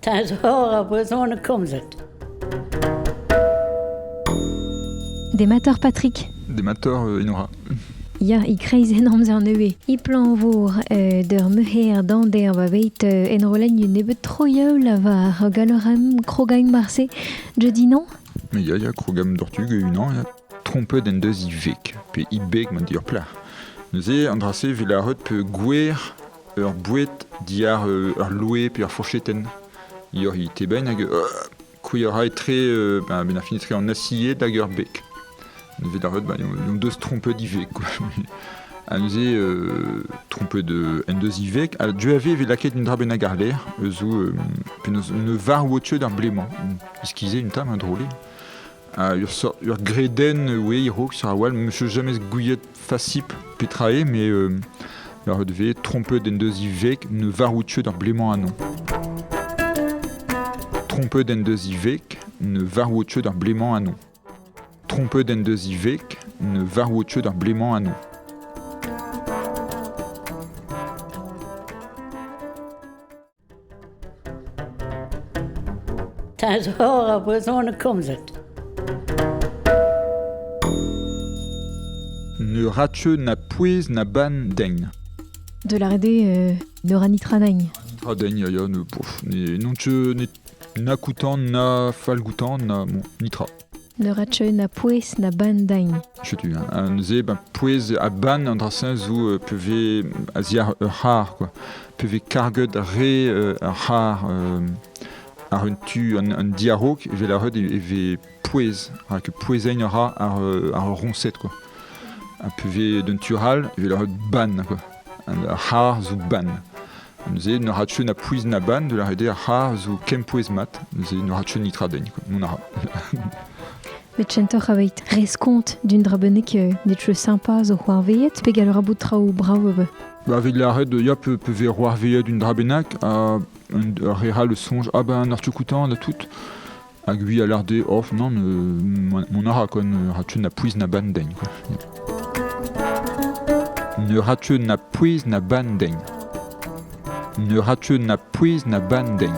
Teñzor ar brezhoneg komzet. Demator Patrick. Demator Enora. Ya, e-kreiz en amzer nevez. E Plañvour, d'ur meuher d'an ba bet enrollenn un nebeud troioù lavar galorem krogañ marse jeudi non? Mais ya, ya, krogam dortug unan, ya. Trompet en deus ivek, pe ibeg man dir plat. Neuze, an dra-se vel ar pe gwer ur boued diar ur loe pe ur fourchetenn. Ur i teben hag kouilh a ra etre, ben, ben ar fin etre an asied hag ur beg. Neuze da reut, ben, yon deus trompet ivek, quoi. Ha neuze, trompet en deus ivek, ha du ave evit lakaet un dra bennak ar lec'h, eus zo penaos ne var oa d'ar blemañ. Iskize un tamm, un drôle. Ha ur sort, ur gredenn oe e-raok sur a-walc'h, m'eus jamais gouiet fasip petra eo, mais lâret vez trompet en deus ivek, ne var out d'ar blemañ annon. Trompet en deus ivek, ne var out d'ar blemañ annon. Trompet en deus ivek, ne var out d'ar blemañ annon. Teñzor ar brezhoneg komzet. Ne ratche na pouez na ban degn. De la rede ne ranitra degn. Nitra degn, ya, ya, ne, pouf, ne, non tche, ne, na koutan, na falgoutan, na, bon, nitra. Ne ratche na pouez na ban degn. Chetu, hein. Neuze, ben, pouez a ban an dra-se zo peve a ziar ur c'har, quoi. Peve karget re ur c'har ar un tu an, an diarok, evel ar e ve pouez, rak pouezein a ra ar, ar roñsed, quoi. Ha peve d'un tu all, evel ar ban, quoi. Ar c'har zo ban. Neuze, ne ratche na pouez na ban, de la rede ar c'har zo kempouez mat. Neuze, ne ratche nitra den, quoi. Mon a ra. Met kentoc'h aveit reskont d'un dra bennak net cheu sympa zo c'hoarveet, pe gall bout traoù brav eo. Ba evit lâret ya pe pe vez c'hoarveet un dra bennak ha un ur re all soñj ah ben ar koutan da tout hag ui a lâr dezhe oh non mon a ra quoi ne ra na pouez na ban den quoi. Ne ra na pouez na ban den. Ne ra na pouez na ban den.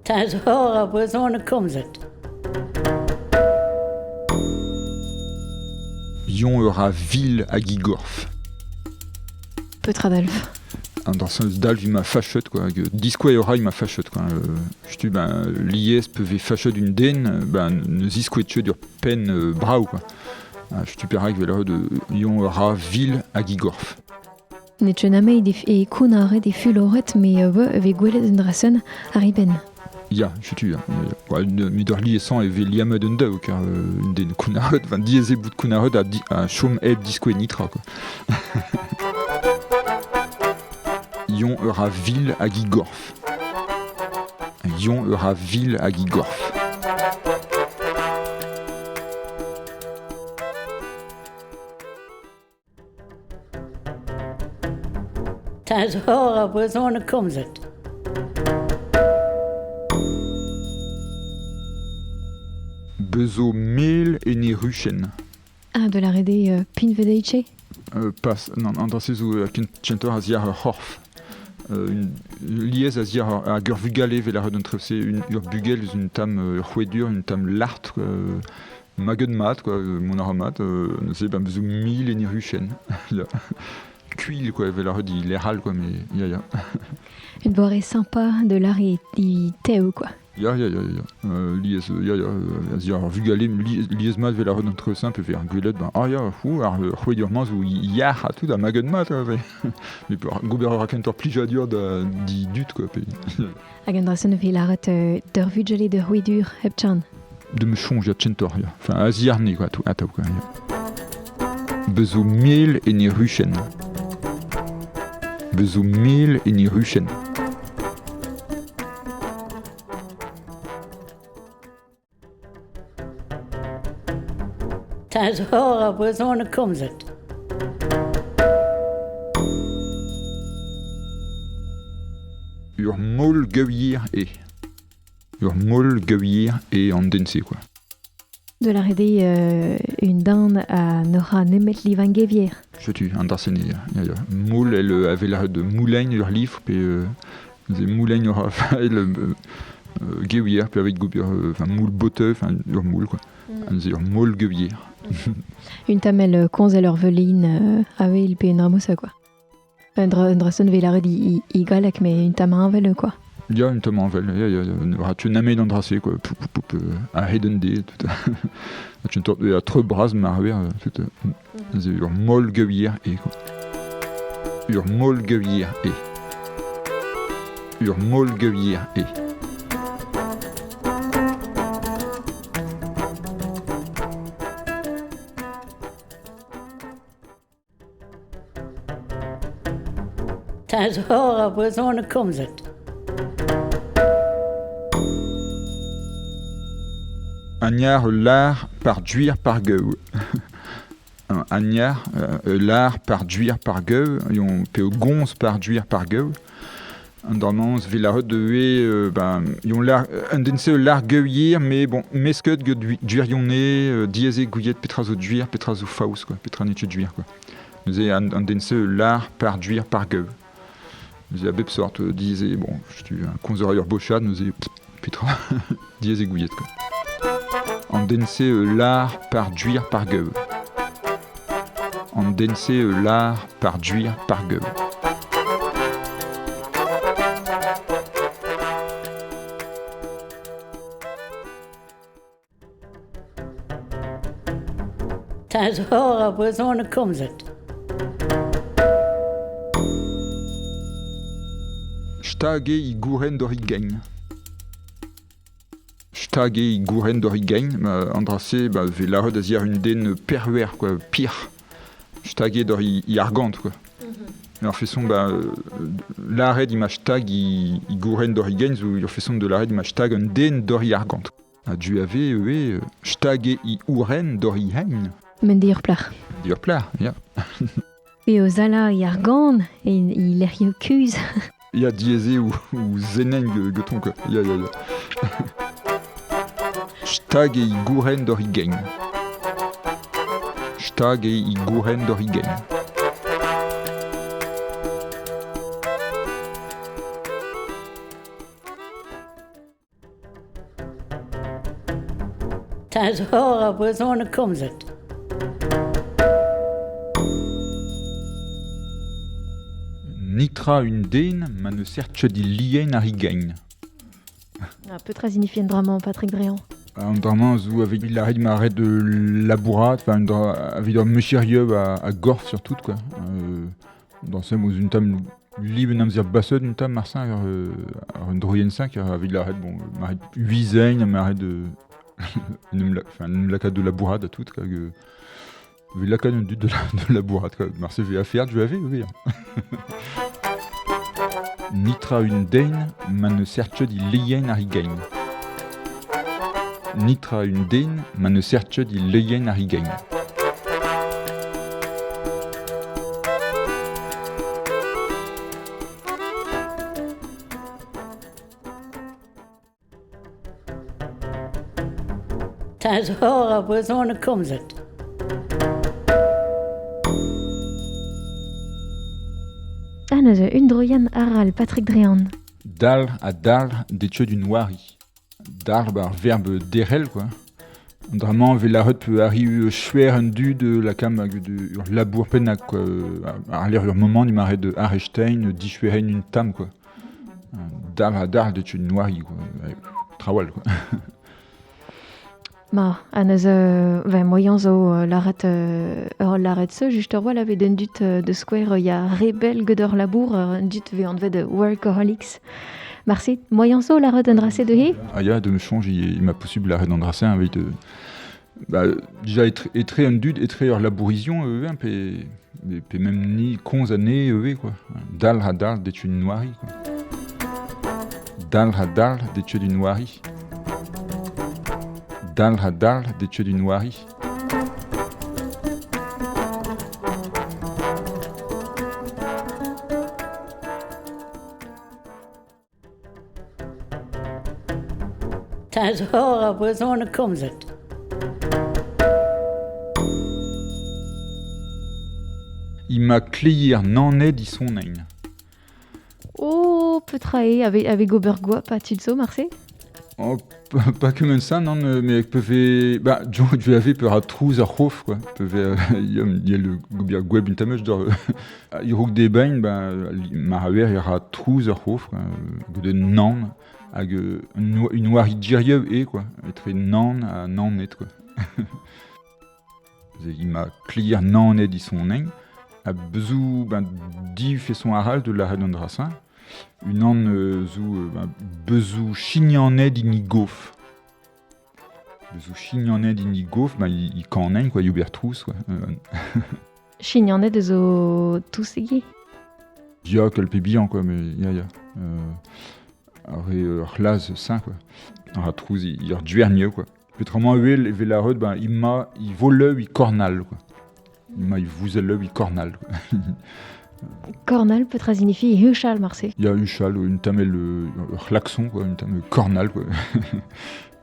Teñzor ar brezhoneg komzet. Yon ur a vil hag i gorf. Petra dalv. An dañs dalv ma fachet quoi. Hag diskoue ur ma fachet quoi. Chetu ben lies peve fachet un den, ben ne ziskoue ur pen brav quoi. Chetu perak vel de yon ur a vil hag i gorf. Net chen ameit e koun e fuloret me ve gwelet un drasen ar iben. Ya, chetu, ya. Ouais, met d'ur liesañ e ve liammet un daou, car un den kounaret, enfin, diaes eo bout kounaret a, di, a chom hep diskoue nitra, quoi. Yon ur a vil hag i gorf. Yon ur a vil hag i gorf. Teñzor ar brezhoneg komzet. Bezo mel en e ruchen. Ah, de la rede pinvedeiche? Pas, non, an dra-se zo kentoc'h a ziar ur c'horf. Une lies a ziar hag ur vugale vel ar un trevse un ur bugel eus un tamm ur c'hwedur, un tamm lart, quoi, maget mat, quoi, mon a ra mat, neuze ben bezo mil en e ruchen. Ya. Kuilh, quoi, vel ar di lec'hal, quoi, mais ya, ya. Une boire sympa de l'art e tev, quoi. Ya, ya, ya, ya. Lies, ya, ya, a ziar ar vugale, lies mat vel ar un trevse pe ver gwelet, ben, ah ya, fou, ar c'hwedur-mañ zo yac'h ha tout, ha maget mat, quoi, mais gober a ra kentoc'h plijadur da di dud, quoi, pe. Hag an drasen ve lâret d'ur vugale de c'hwedur hep chan. De me soñj ya kentoc'h, ya. Enfin, a ziarne, quoi, tout, atav, quoi, ya. Bezo mel en e ruchen. Bezo mel en e ruchen. Teñzor ar brezhoneg komzet. Ur mol gaouier e. Ur mol gaouier e an den-se, quoi. De la rede un dan a nora nemet livan gevier. Setu, an drasene, ya, ya. Moul el ave la de moulein ur livre, pe moulein ur el gevier, pe avec gober, enfin moul boteu, enfin ur moul quoi. An ze ur moul gevier. Un tamel konzel ur velin ave il pe un ramosa quoi. Un drason ve i, i galek, mais un tam anvel quoi. Ya, un tam anvel, ya, ya, ya. Tu namet an drase quoi, pou, pou, pou, a heden de, tout. Tu tort a tre braz marver, tout. Ze ur moll gevier e quoi. Ur moll gevier e. Ur moll gevier e. Tas hor brezhoneg komzet. Agnard l'art par duir par gueu. Agnard l'art par duir par gueu, yon pe gons par duir par gueu. An dormans villarot de we ben yon l'art un dense l'art gueuier mais bon mesket ge duirionné dieze gouillet petra zo duir petra zo faus quoi, petra netu duir quoi. Neuze an dense l'art par duir par gueu. Neuze a bep sort dieze bon, je suis un konzeur bochad neuze petra dieze gouillet quoi. An dense l'art par duir par gueu. An dense l'art par duir par gueu. Tas hor brezhoneg komzet. Stage i gouren d'or i gain. Stage i gouren d'or i gain, an drase, ba, ve l'arret a ziar un den perwer, quoi, pire. Stage d'or i argant, quoi. Alors faisons, ba, l'arrêt di ma stag i gouren d'or i gain, zo ur façon de l'arrêt di ma stag un den d'or i argant. A du ave, ue, stage i ouren d'or i hein. Men de ur plach. De ur plach, ya. Pe o zala i argant, e i lec'hioù kuz. Ya dieze ou zenen geton, quoi. Ya, ya, ya. Stag e i gouren d'or i gain. Stag e i gouren d'or i gain. Tas hor brezhoneg komzet. Nitra un den ma ne sert di lien ar i gain. Un peu très signifie un drama Patrick Dréan. Un drama zo avec l'arrêt de ma de labourat, enfin un dra avec un mecherieu à gorf surtout quoi. Dans ce où une tam libre namzer basset une tam marsin un droyen 5 avec l'arrêt bon ma huizain ma de enfin une laka de labourat à tout quoi que vu la canne du de la quoi. Marseille vu affaire du avait oui. Nitra un den ma ne sert di lien ar i gain. Nitra un den ma ne sert di lien ar i gain. Tas hor brezhoneg komzet. Ah, neuze, un droienn aral, Patrick Dréan. Dal a dal detio du noiri. Dal, ba, ar verbe derel, quoi. An dramañ ve l'arret pe arri chwer un du de la kam hag de ur labour pennak, quoi. Ar l'air ur moment du marais de Arestein, dichweren un tam, quoi. Dal a dal detio du noiri, quoi. Trawal, quoi. Ma, a neuze, ben, moyen zo l'arret ur l'arret se, just ur wal ave d'un dut de square ya rebel gedor labour, un dut ve anvet de workaholics. Marse, moyen zo l'arret an drase de he? Ah ya, de me change, il m'a possible l'arret d'an drase avec de... Bah, déjà, etre un dud, etre ur labourision, pe, pe même ni konz ane, quoi. Dal ha dal, detu noiri, quoi. Dal ha dal, detu du noiri. Dal ha dal, detu du noiri. Tas hor brezhoneg komzet. Ima kleier nanet i sonein. Oh, petra e, ave gober goap a tud zo, marse? Oh, pas kement ça, non, mais peve... Bah, jo ave peur a trouz ar c'hof, quoi. Peve, yel gober gweb un tameuch d'or... Irouk de bain, bah, ma haver ir a trouz ar c'hof, quoi. Gode nan, hag une oari dirieu e, quoi. Etre nan a nanet, quoi. Ima klier nanet i sonein, a bezou, ben, di feson aral de la an drasin. Un an zo ben, bezou chignanet ini gof. Bezou chignanet ini gof, ben, i kanen, quoi, i trous, quoi. Chignanet zo tousegi? Ya, kalpe bihan, quoi, mais ya, ya. Ar re c'hlaz sain, quoi. Ar trouz i ar duernieu, quoi. Petramañ uel evel la reud, ben, ima i voleu i kornal, quoi. Ima i vouzeleu i kornal, quoi. Kornal petra signifie huchal, marse. Ya huchal, une tamel c'hlaxon, quoi, une tamel kornal, quoi.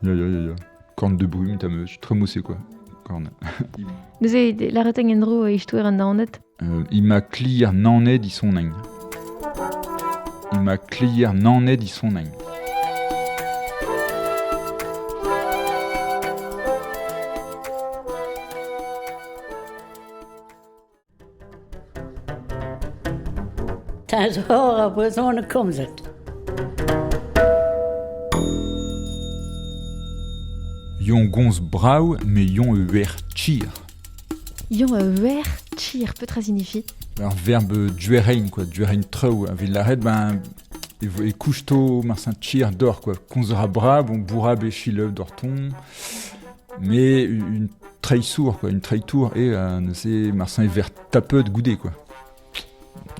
Ya, ya, ya, ya. Corne de brume, tamel tremoussé, quoi. Kornal. Neuze, la reteng endro istoer an nanet? Ima klier nanet i sonein. Ima klier nanet i sonein. Tas hor a brezhoneg komzet. Yon gonz brav, me yon wer tchir. Yon wer tchir, petra signifie? Ar verbe duerein, quoi, duerein treu. Avit laret, ben, e kousto marsin tchir d'or, quoi. Konzera bra, bon, bourra be chileu d'orton, mais une treilsour, quoi, une treiltour, et ne sais, marsin e ver tapeu de goudé, quoi.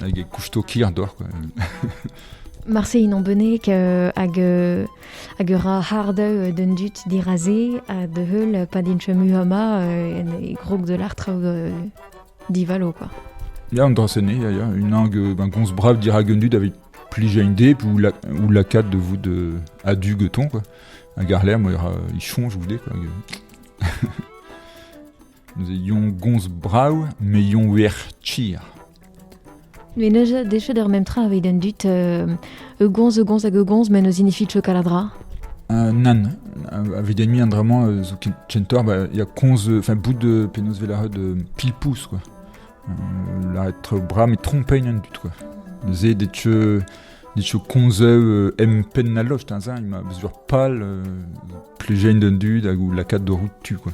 Hag e kousto kir d'or, quoi. Marse in an benek hag ra hardeu d'un dut diraze a de heul pa din chemu hama en e grog de l'artre divalo, quoi. Ya, an drasene, ya, ya. Une ang, ben, gonz brav dirag un dud avec plijain de, ou la, ou la kat de vous de adu geton, quoi. Hag ar l'air, moi, il chonge goude, quoi. Neuze yon gonz brav, me yon wer tchir. Mais neuze dechet ur mem tra aveit un dut gonz, gonz hag gonz, men eus inifi chokaladra? Nan, aveit un mi an dramañ zo kentor, ba, ya konz, enfin, bout de penaos velar de pilpous, quoi. La être bra, mais trompein un dut, quoi. Neuze det konzeu em pen na loch, t'in il m'a mesure pal, plejein d'un dud hag ou la kat de route tu, quoi.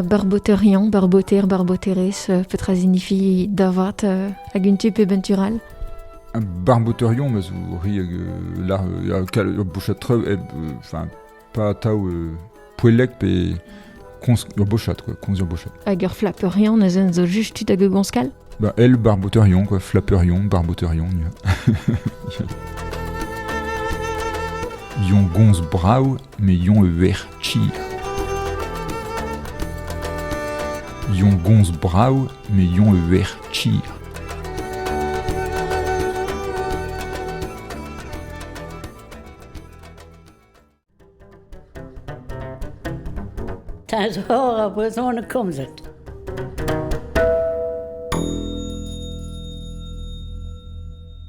Barboterion, barboter, barboteres, petra signifi davat hag un tu pe bentural? Barboterion, ma zo ri hag la kal ur bochat treu, enfin, pa tao poelek pe konz ur bochat, quoi, konz ur bochat. Hag ur flapperion, neuze zo just tud hag gonskal? Ba, el barboterion, quoi, flapperion, barboterion, ya. Yon gonz brav, me yon wer tchir. Yon gonz brav, me yon wer tchir. Tas hor a brezhoneg komzet.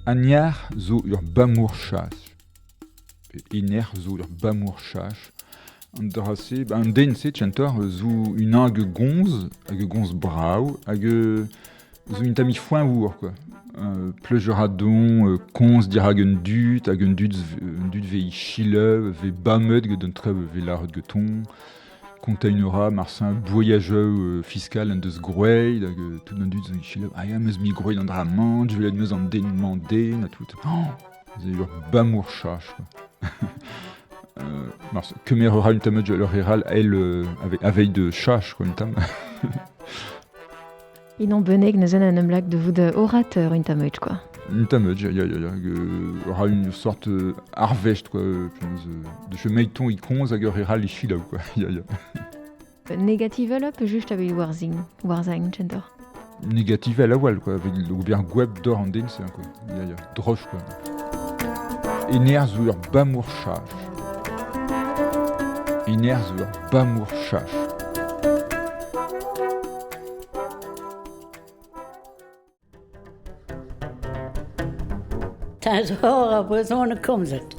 An yar zo ur bamour chas. Pe ener zo ur bamour chas. An drase, ba, an den se tchentor zo un hag gonz, hag gonz brav, hag zo un tami foin our, quoi. Pleujeradon, konz dirag un dut, hag un dut, un dut ve i chile, ve bamet gant un treb ve larut geton. Containera, marsin voyageur fiscal an deus groeid, hag tout an dud zo i chile, ah ya, meus mi groeid an dra man, je vais meus an den man den, ha tout. Oh, ze ur bamour chach, quoi. Mars, kemer ra un tamm leur eral el aveid de chach, quoi, un tamm. In an benek neuzen an emlak de vout orateur un tamm quoi. Un tamm ya, ya, ya, ra une sorte arvest, quoi, de che meiton i konz hag ur eral i chilaou, quoi, ya, ya. Negativel up, just aveit warzing, warzing, tchentor. Negativel a wal, quoi, avec le bien gweb d'or an den, c'est, quoi, ya, ya, droch, quoi. Ener zo ur bamour chach. Ener zo ur bamour chach. Teñzor ar brezhoneg komzet.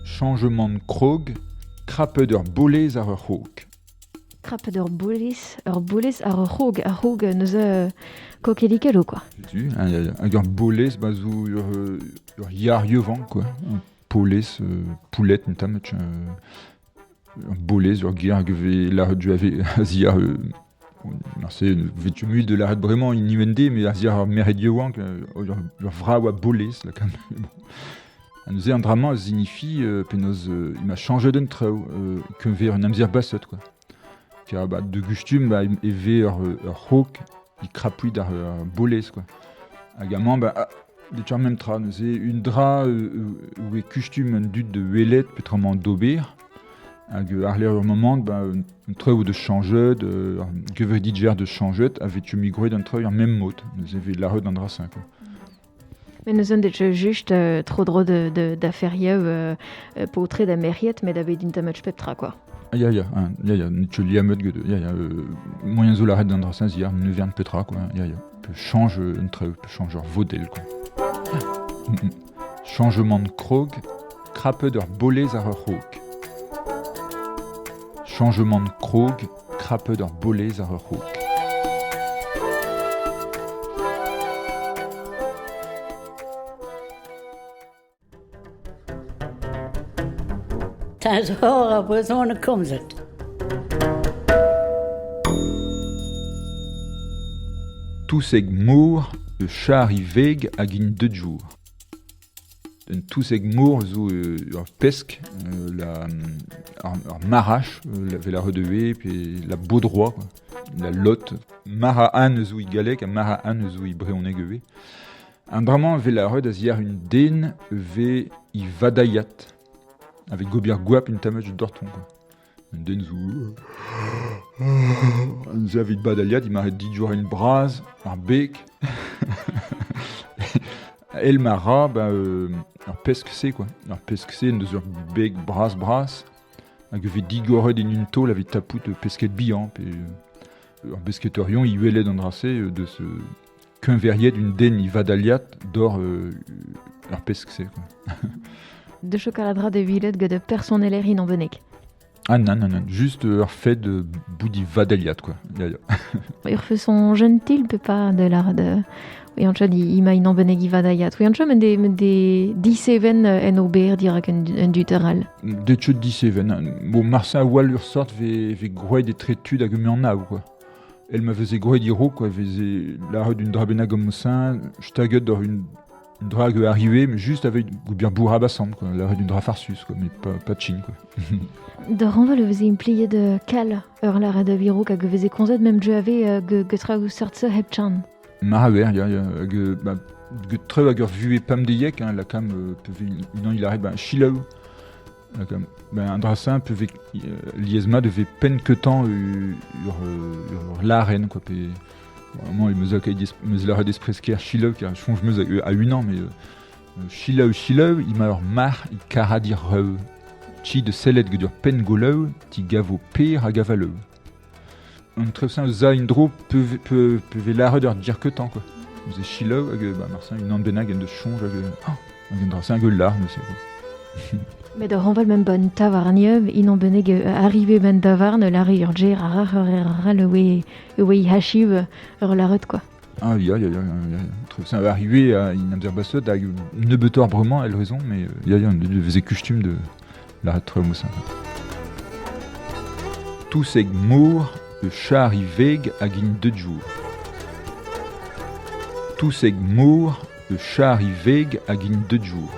Changement krog, krapet ur bolez ar ur c'hog. Krapet ur bolez ar ur c'hog, ar c'hog neuze kokelikelo, quoi. Setu, hag ur bolez ba zo ur yar yevan, quoi. Un polez, poulet, un tamm, ur bolez, ur ger hag vez lâret du ave a ziar... Marse, vet mui de lâret bremañ in UND, mais a ziar ur merc'hed yaouank, ur vrav a bolez, la kam. Bon. Ha neuze an dra-mañ a signifie penaos il m'a changé d'un traoù, keñver un amzer baset, quoi. Car bah, de gustum, bah, e vez ur c'hog, il krapouit ar bolez, quoi. Hag amañ, bah, det ar même tra, neuze un dra oe kustum un dud de welet petramañ d'ober, hag ar lec'h ur moment, bah, un traoù de changet, ur gevredidjer de changet, a vet migroet un traoù ar même mod, neuze vez lâret an dra-se, quoi. Mais nous on det just tro dro de d'affaires paotred da merc'hed, met da bet un tamm pep tra, quoi. Ah, ya, ya, ya, ya, ne teu liammet get, ya, ya, moyen zo lâret d'an dra-se, ziar, ne vern petra, quoi, ya, ya, pe change un traoù, pe change ur vodel, quoi. Changement de krog, krapet ur bolez ar ur c'hog. Changement de krog, krapet ur bolez ar ur c'hog. Teñzor ar brezhoneg komzet. Touseg mor, e char i veg hag in deut jour. Un touseg mor zo ur pesk, la, ar marach, la, la redewe, pe la baudroie, quoi. La lotte. Mara an zo i galek ha mara an zo i brehoneg eve. An dra-mañ ve la red a ziar un den ve i vadaiat. Avec gobier gwap une tamaj dorton, quoi. Un den zo... Un zavit badaliat, il m'arrête dit jour une brase, ar bek. El mara, bah, ar pesk se, quoi. Ar pesk se, en deus ur bek bras bras, hag ve digoret en un taol avit tapout pesket bihan, pe ur besketerion i welet an dra-se deus keñveriet un den i vadaliat d'or ar pesk se, quoi. De chocoladra de vilet gant de personneler in an benek. Ah non, non, non, juste ur fait de boudi vadaliat, quoi. Ya, ya. Ur façon gentil pe pas de la de... Oui, an chod i ma in an benek i vadaliat. Oui, an chod men de diseven en ober dirak un duteral. De chod diseven. Bon, marsa wal ur sort ve groet de tretud hag an av, quoi. El ma veze groet iro, quoi, veze la d'une drabena gom sein, staget d'or une drague arrivée, mais juste avec bien bourrab ensemble, quoi. La d'une dra farsus, quoi, mais pas de chine, quoi. De renvol veze implié de cal ur la de viro hag veze konzet même je ave ge traoù seurt se hep chan. Maraver, ya, ya, ge, ba, ge treu hag ur vue pam de yek, hein, la kam peve une an il arrive, ba, chilaou. La kam, ba, un drasin peve liesma devait peine que tant ur laren, quoi, pe vraiment, il me meus lâret despresker chilaou, car je fonge meus a un an, mais chilaou, chilaou, il m'a ur mar i karadir reu. Chi de sellet gant ur penn goleu, ti gavo per hag avaleu. Un treusin za indro peuve lâret ur dir que tant, quoi. Vous chilaou hag, ba, marsin, une an bennak en deus chonj hag, oh, hag un drasin hag ul lar, neuze, quoi. Met ur renval men bon tavarniev, in an beneg arrive ben tavarn, lare ur ger ar ar ar ar le oe hachiv ur laret, quoi. Ah, ya, ya, ya, ya, ya. Treusin arrive a in amzer basot hag nebeutoc'h bremañ, el raison, mais ya, ya, veze kustum de laret treu moussin. Touseg mor, e char i veg hag in deut jour. Touseg mor, e char i veg hag in deut jour.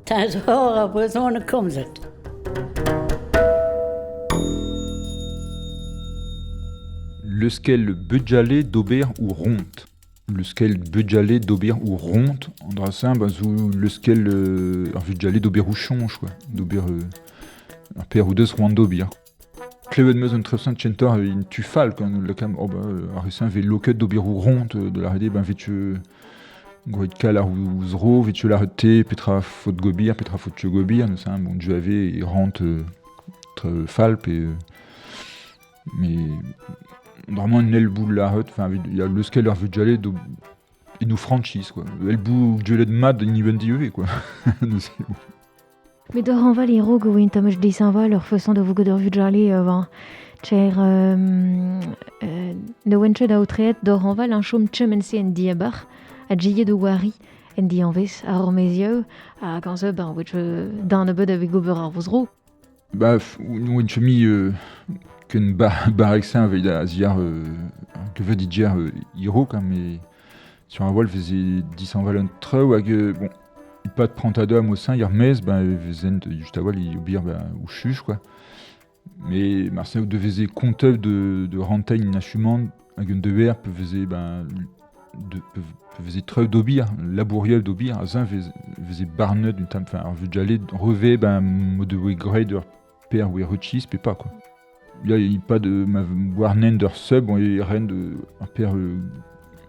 Teñzor ar brezhoneg komzet. Leuskel budjale d'ober ou ront. Leuskel budjale d'ober ou ront, an dra-se, ba zo leuskel ar budjale d'ober ou chonj, quoi. D'ober ar per ou deus roant d'ober. Klevet meus un treusin tchentor in tufal, quoi, le kam, oh, ba, ar resin ve loket d'ober ou ront, de la rede, ben vet Groet kal ar ouz ro, vet la te, petra faot gobir, petra faot tio gobir, ne sa, bon, du ave e rent tre fall, pe... mais vraiment un elbou la hut, enfin, il y a leuskel ar vudjale do e nou franchise, quoi. Elbou djelet mad ni ben quoi. Mais d'or anval e rog oa tamaj desanval ur façon da vout ur vudjale avant. Tcher ne oen da aotreet d'or anval un chom tchemense en diabar a djiet o wari en dianvez ar ormezieu a gant ze ben oet d'un nebeud avek gober ar vozro. Ba, oen chemi ken barexin aveit a ziar kevet didier iro, quand mais sur un voile faisait disanval un treu hag bon pas de prantado am sein ir mez ben vezen just a voile i obir ben ou chuch quoi. Mais Marcel devait compteur de renteign nachumant hag un dever pe veze ben de pe veze treu d'obir labouriel d'obir a zin veze barnet d'un tam enfin ar vudjale reve ben mod de oe grei d'ur per oe rechis pe pas quoi. Il y a pas de ma warnen d'ur sub bon e ren de un per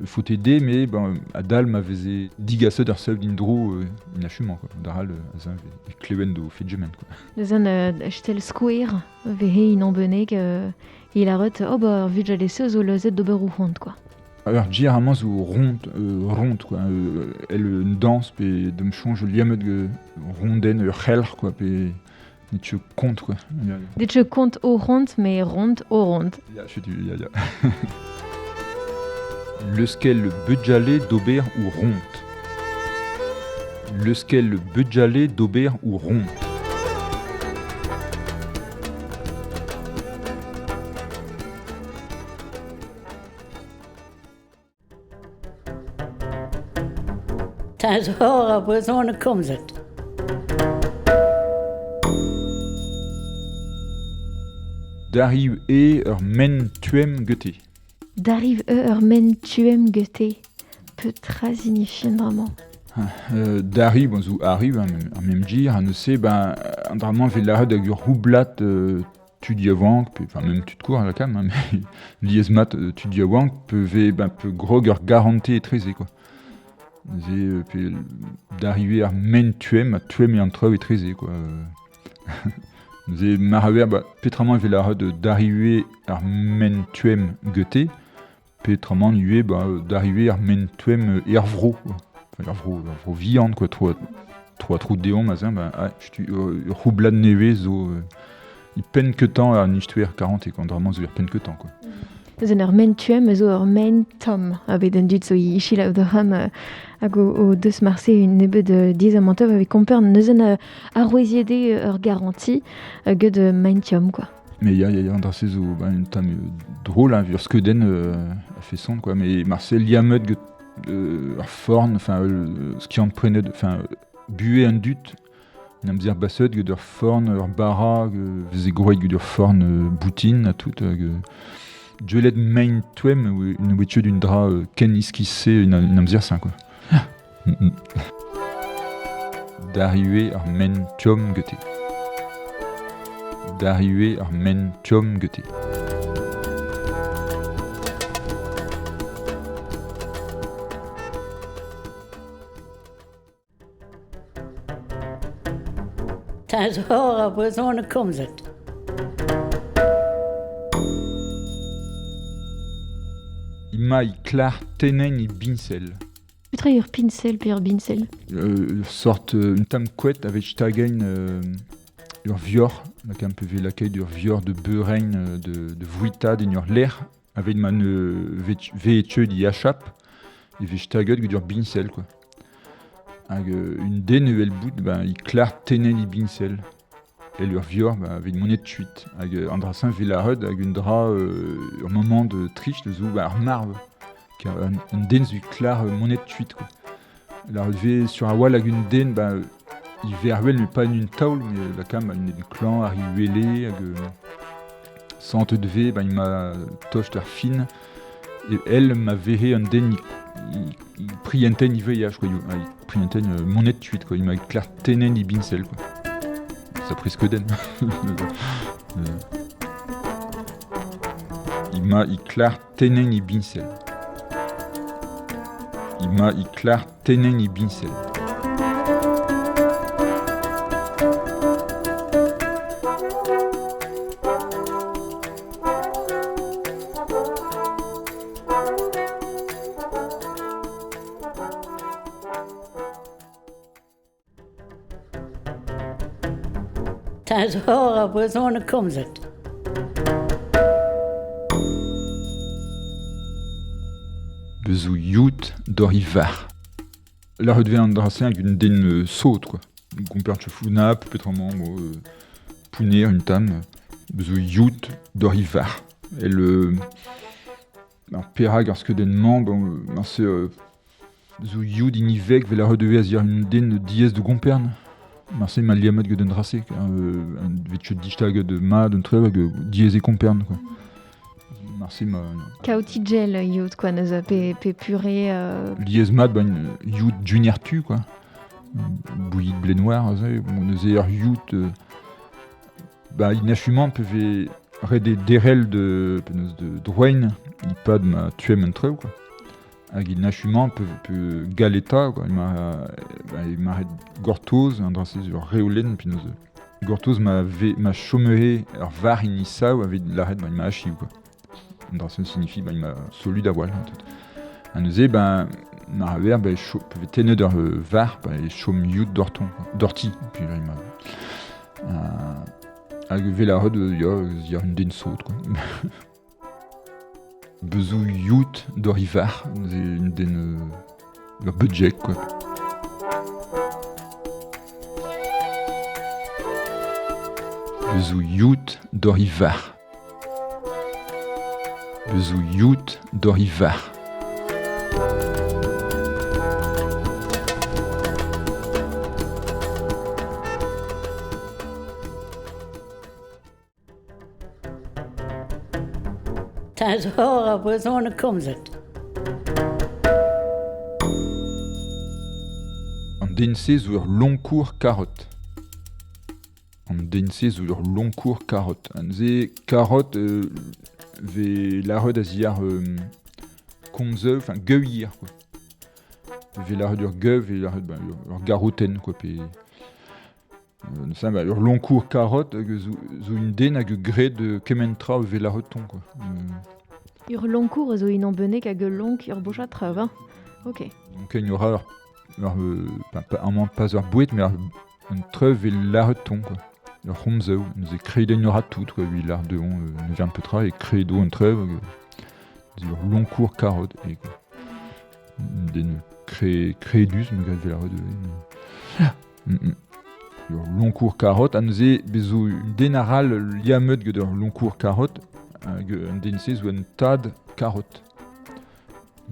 faut aider mais ben adal ma veze digaset d'ur sub d'indro inachumant quoi daral a zin e kleven do fedjemen quoi. Deus an stel skouer vehe in ambenek il a ret oh ba vudjale se zo leuzet d'ober ou hont quoi. Alors djir amañ zo ront quoi elle une danse pe dem chonj liammet ge ronden ur c'helc'h quoi pe ne tu compte quoi. Det je compte au ront mais ront au ront. Ya, je tu ya ya. Leuskel budjale d'ober ou ront. Leuskel budjale d'ober ou ront. Teñzor ar brezhoneg komzet. Dariv e ur men tuem gete. Dariv e ur men tuem gete. Petra signifie vraiment. Dari, bon, zo arrive, an mem dir, an eus ben, an dramant vel la hag ur houblat tud yaouank, pe, enfin, même tud kour à la cam, hein, mais liez mat tud yaouank, pe ve, ben, pe grog ur garante etreze, quoi. Ze, pe d'arriver ar men tuem, a tuem e an treu etreze, quoi. Ze maraver, ba, petramant vel la d'arriver ar men tuem gete, petramant ue, ba, d'arriver ar men tuem ervro, quoi. Enfin, ervro viande, quoi, trois trous déon, mazin, ben, ah, j'tu ur houblat neve zo i pen ket tañ ar nichtouer 40 e quand vraiment zo ur pen ket tañ, quoi. Deus an ur men tuem zo ur men tom a bet an dud zo i ichil de ram hag o deus marse un nebeud diezamantov avec komper neus an aroueziede ur garanti ged main tiom, quoi. Mais ya ya an drase zo ben, un tam drôle, hein, ur skeuden a fait son, quoi. Mais Marcel liammet get ur forn, enfin, skiant prenet, enfin, buet an dut, n'am zir baset get ur forn, ur bara, veze groet get ur forn boutin, a tout, hag djelet main tuem, une wetche d'un dra ken iskisse n'am zir sin, quoi. D'arriver ar men tiom gete. D'arriver ar men tiom gete. Teñzor ar brezhoneg komzet. Ima i klar tenen i binsel. Petra ur pinsel pe ur binsel? Sort un tam kouet avec stagen ur vior, la kam pe ve ur vior de beurein de vouita din ur l'air avec man ve di achap e ve staget gant ur binsel, quoi. Hag un den evel bout, ben, i klar tenen i binsel. El ur vior, ben, avec monet tuit. Hag an drasin ve la hud hag un dra ur moment de triche de zo, ben, ar marv. Car un den zo klar monet tuit, quoi. La ve sur a wal hag un den, ben, i verwel, mais pas une taol, mais la kam, une clan ar i wele, hag sant de ve, ben, il m'a toch d'ar fin. Et elle m'a vehe un den i prienten i veillage, quoi. Il prienten monet tuit, quoi. Il m'a klar tenen i binsel, quoi. Ça presque den. Il m'a i klar tenen i binsel. I ma i klar tenen i binsel. Teñzor ar brezhoneg komzet. Bezou yout d'or ivar. La redevait an drase hag un den saut, quoi. Gomper chefouna, petrement, bon, pouner, une tam, bezou yout d'or ivar. Et le... Ar perag ar skeuden man, bon, c'est bezou yout in ivek vel la redevait a zir un den diez de gompern. Marse ma liamet gant un drase, un vetchet dichtag de ma d'un trev hag diez e kompern, quoi. Marse ma... Kaoti gel yout, quoi, neuze pe purée... Liez mat, ben, yout junior tu, quoi. Bouillie de blé noir, bon, neuze ur yout... ba, inachumant peve rede derel de, penaos de droen, i pad ma tuem un trev, quoi. Hag il nachumant pe galeta, quoi. Il m'a ret gortoz, an drase ur reolen, penaos gortoz ma ve, ma chomehe ur var in isaou aveit laret, ba, il m'a achiv, quoi. An drase signifie, ba, il m'a solud a voile, hein, tout. Ha neuze, ben, ma raver, ben, cho, peve tennet ur var, ba, e chom yout d'orton, quoi. D'orti, puis là, il m'a... Hag vel a red, ya, zir un den saut, quoi. Bezou yout d'or ivar, neuze un den ur budget, quoi. Bezou yout d'or ivar. Bezou yout d'or ivar. Teñzor ar brezhoneg komzet. An den-se zo ur long-court carotte. An den-se zo ur long-court carotte. An ze carotte ve laret a ziar komzeu, enfin geuir, quoi. Ve laret ur geu, ve laret, ben, ur garoten, quoi, pe... Ça, bah, ur long-court carotte hag zo un den hag gred de kementra ve lareton, quoi. Ur long-court zo un benek hag ul long ur bochat trev, hein. Ok. Donc il y aura ur, pas, un moment pas ur bouet, mais un trev ve lareton, quoi. Ur c'homzeu, nous e kreden ur tout, quoi, lui l'art de on, ne vient petra, et kredo un trev, ur long-court carotte, et quoi. Un den kredus, me gred ve laret, Ur long-court carotte, a neuze bezo un den aral liamet gant ur long-court carotte, hag un den se zo un tad carotte.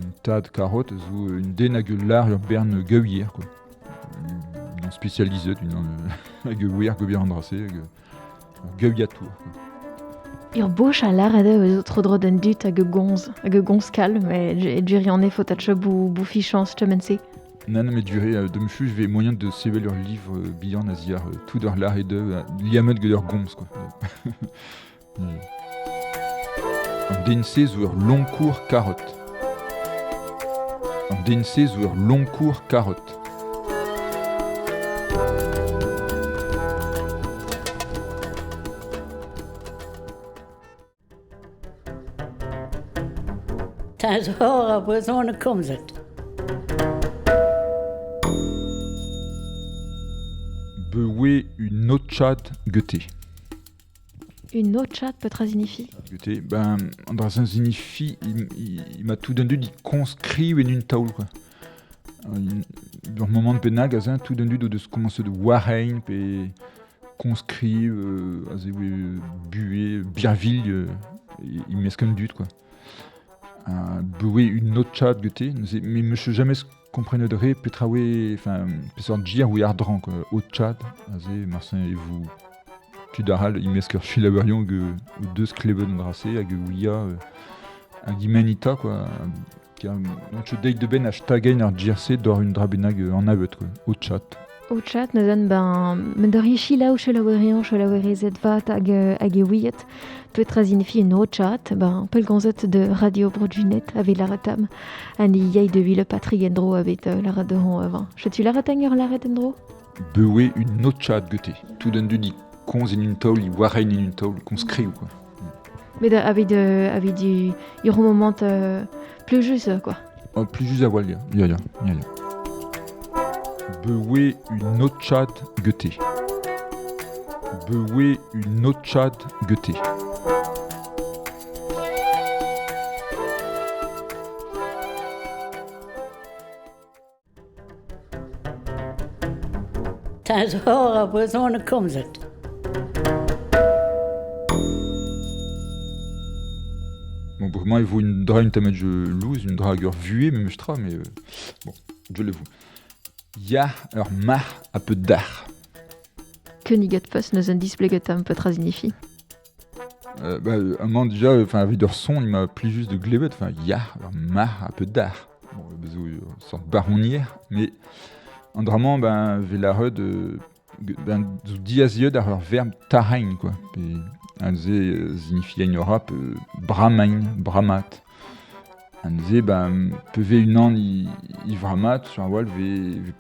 Un tad carotte zo un den hag ul lar ur bern geuier, quoi. Un spécialisé, une hag ur wir geuier andrase, hag ur geuiatour, quoi. Ur boch a lar ede eus tro dro d'an dut hag gonz, hag gonz kalm, e duri an efot a tcho bou fichans chemense. Nan, mais duré, de me je vais moyen de sevel ur livre bihan a ziar tout d'ur lar e de liamet gant ur gomz, quoi. An den se zo ur long-court carotte. An den se zo ur long-court carotte. Teñzor ar brezhoneg komzet. Bewe une notchat gete. Une notchat petra signifie? Gete, ben, an dra signifie, il m'a tout d'un dud, il conscrit en une taoul, quoi. Ur moment de penag, azin, tout d'un dud, de se commencer de warhein, pe conscrit, aze oe bué, birville, il mesk un dud, quoi. Bewe une notchat gete, mais me jamais comprenedre petra oe, enfin, peseurt gir oe ardran, quoi, o tchad, aze, marsin e vous tud aral, il mesk ur chilaouerion hag o deus klevet an drase, hag ouia, hag imenita, quoi. Donc, je deit de ben a stagein ar gir-se d'or un dra bennak an avet, quoi, o tchad. O chat neuzen ben men d'ur chilaou chelaouerion chelaouerezet vat hag hag e ouiet petra signifie un o chat ben pelgonzet de Radio Broadjunet avec la ratam an i yai de ville Patrick Endro avec la rad de hon avant. Chetu la ratang ur la endro? Bewe un o chat gete. Tout d'un du di konz en un taol, i warein en un taol, konz skriv, quoi. Mais da, avec de avec du ur moment plus juste quoi. Oh, plus juste à voile, ya. Ya, ya, ya, ya. Bewe un o chat gete. Bewe un o chat gete. Teñzor ar brezhoneg komzet. Bon, bremañ e vo un dra un tamm je louz, un dra hag ur vuhez memes tra, mais bon, je le vo. Ya ur mar a peu d'ar. Königet peus neus un displeget am petra signifie. Bah, un moment déjà, enfin, avec ur son, il m'a plus juste de glevet, enfin, ya ur mar a peu d'ar. Bon, bezo, une sorte baronnière, mais an dra-mañ, ben, ve la reud, ben, zo diaziet ar ur verb tarain, quoi. Pe, an ze signifie en Europe, bramain, bramat. An ze, ben, pe ve unan i vramat, sur un wall, ve, ve,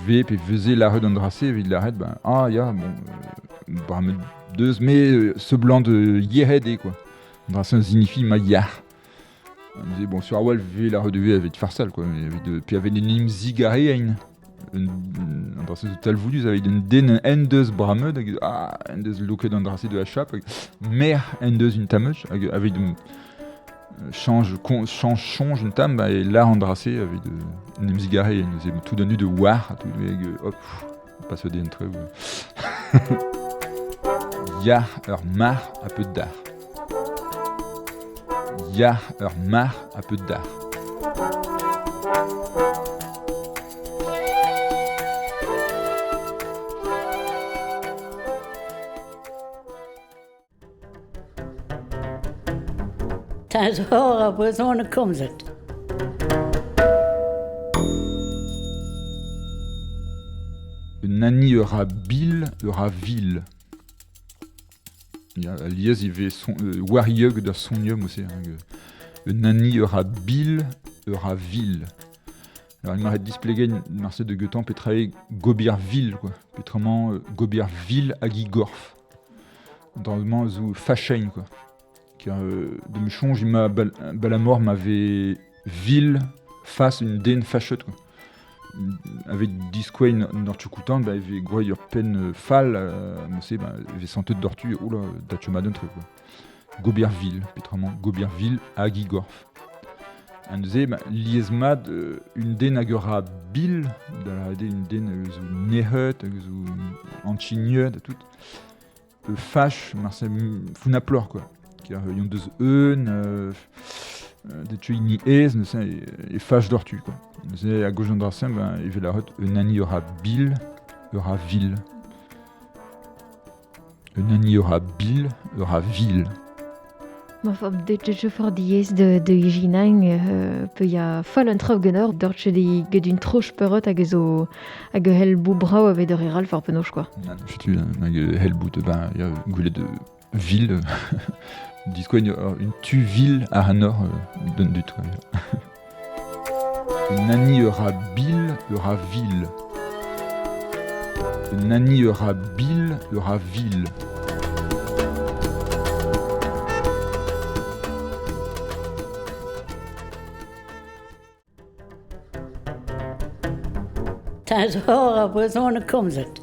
ve, pe veze la reud an dra-se, evit la red, ben, ah, ya, bon, bramet deus, mais ce blanc de yered eo, quoi. An dra-se signifie ma yar. An ze, bon, sur un wall, ve la reud ve avec farsal, quoi, mais avec de, puis avec une nim zigare ein. Un, an dra-se zo talvoudus avec un den en deus brameud, hag, ah, en deus loket an dra-se de la chape, hag, mer en deus une tameuch, hag, avec de, change, con, change, change une tam, bah, et là an dra-se avec de, un em zigare, nous est tout d'un de war, tout hag, hop, pff, passe den tre, ouais. Ya ur mar a peu d'ar. Ya ur mar a peu d'ar. Teñzor ar brezhoneg komzet. Nani ur a bil, ur a vil. Ya, alies e vez son, warriog da sonium aussi, hein, nani ur a bil, ur a vil. Alors, il m'arrête displégué Marcel de Gueutan petrae Gobierville, quoi. Petrement Gobierville hag Igorf. Dans le moment zo fachein, quoi. Car, de me chonge, il m'a balamor m'avait ville face une den fachette, quoi. Avec disquain nortchukoutan, bah, il avait groy ur pen fall, mais c'est, bah, il avait santé de dortu, oula, datchoma d'un truc, quoi. Gobierville, petrement Gobierville hag Igorf. An neuze, bah, liesmad, une den hag ur a bil, da la une den zo nehet, hag zo anchignet, da tout. Fach, marse, founaplor, quoi. Car, yon deus eun, de tu ni ez, ne sais, e fach d'ortu, quoi. Neuze, a gauche d'an ben, e vel a hot, un ani ur a bil, ur a vil. Un ani ur a bil, ur a vil. Ma fa de je for diez de ijinang, pe ya fall un traoù genor, d'ortche di get un troch peurot hag zo hag hel bou brao avait ur eral for penoch, quoi. Nan, chetu, hag hel bout, ben, ya gwelet de vil, Dis quoi, une tu ville à Hanor, donne du tout. Nani ur a bil, ur a vil. Nani ur a bil, ur a vil. Teñzor ar brezhoneg komzet.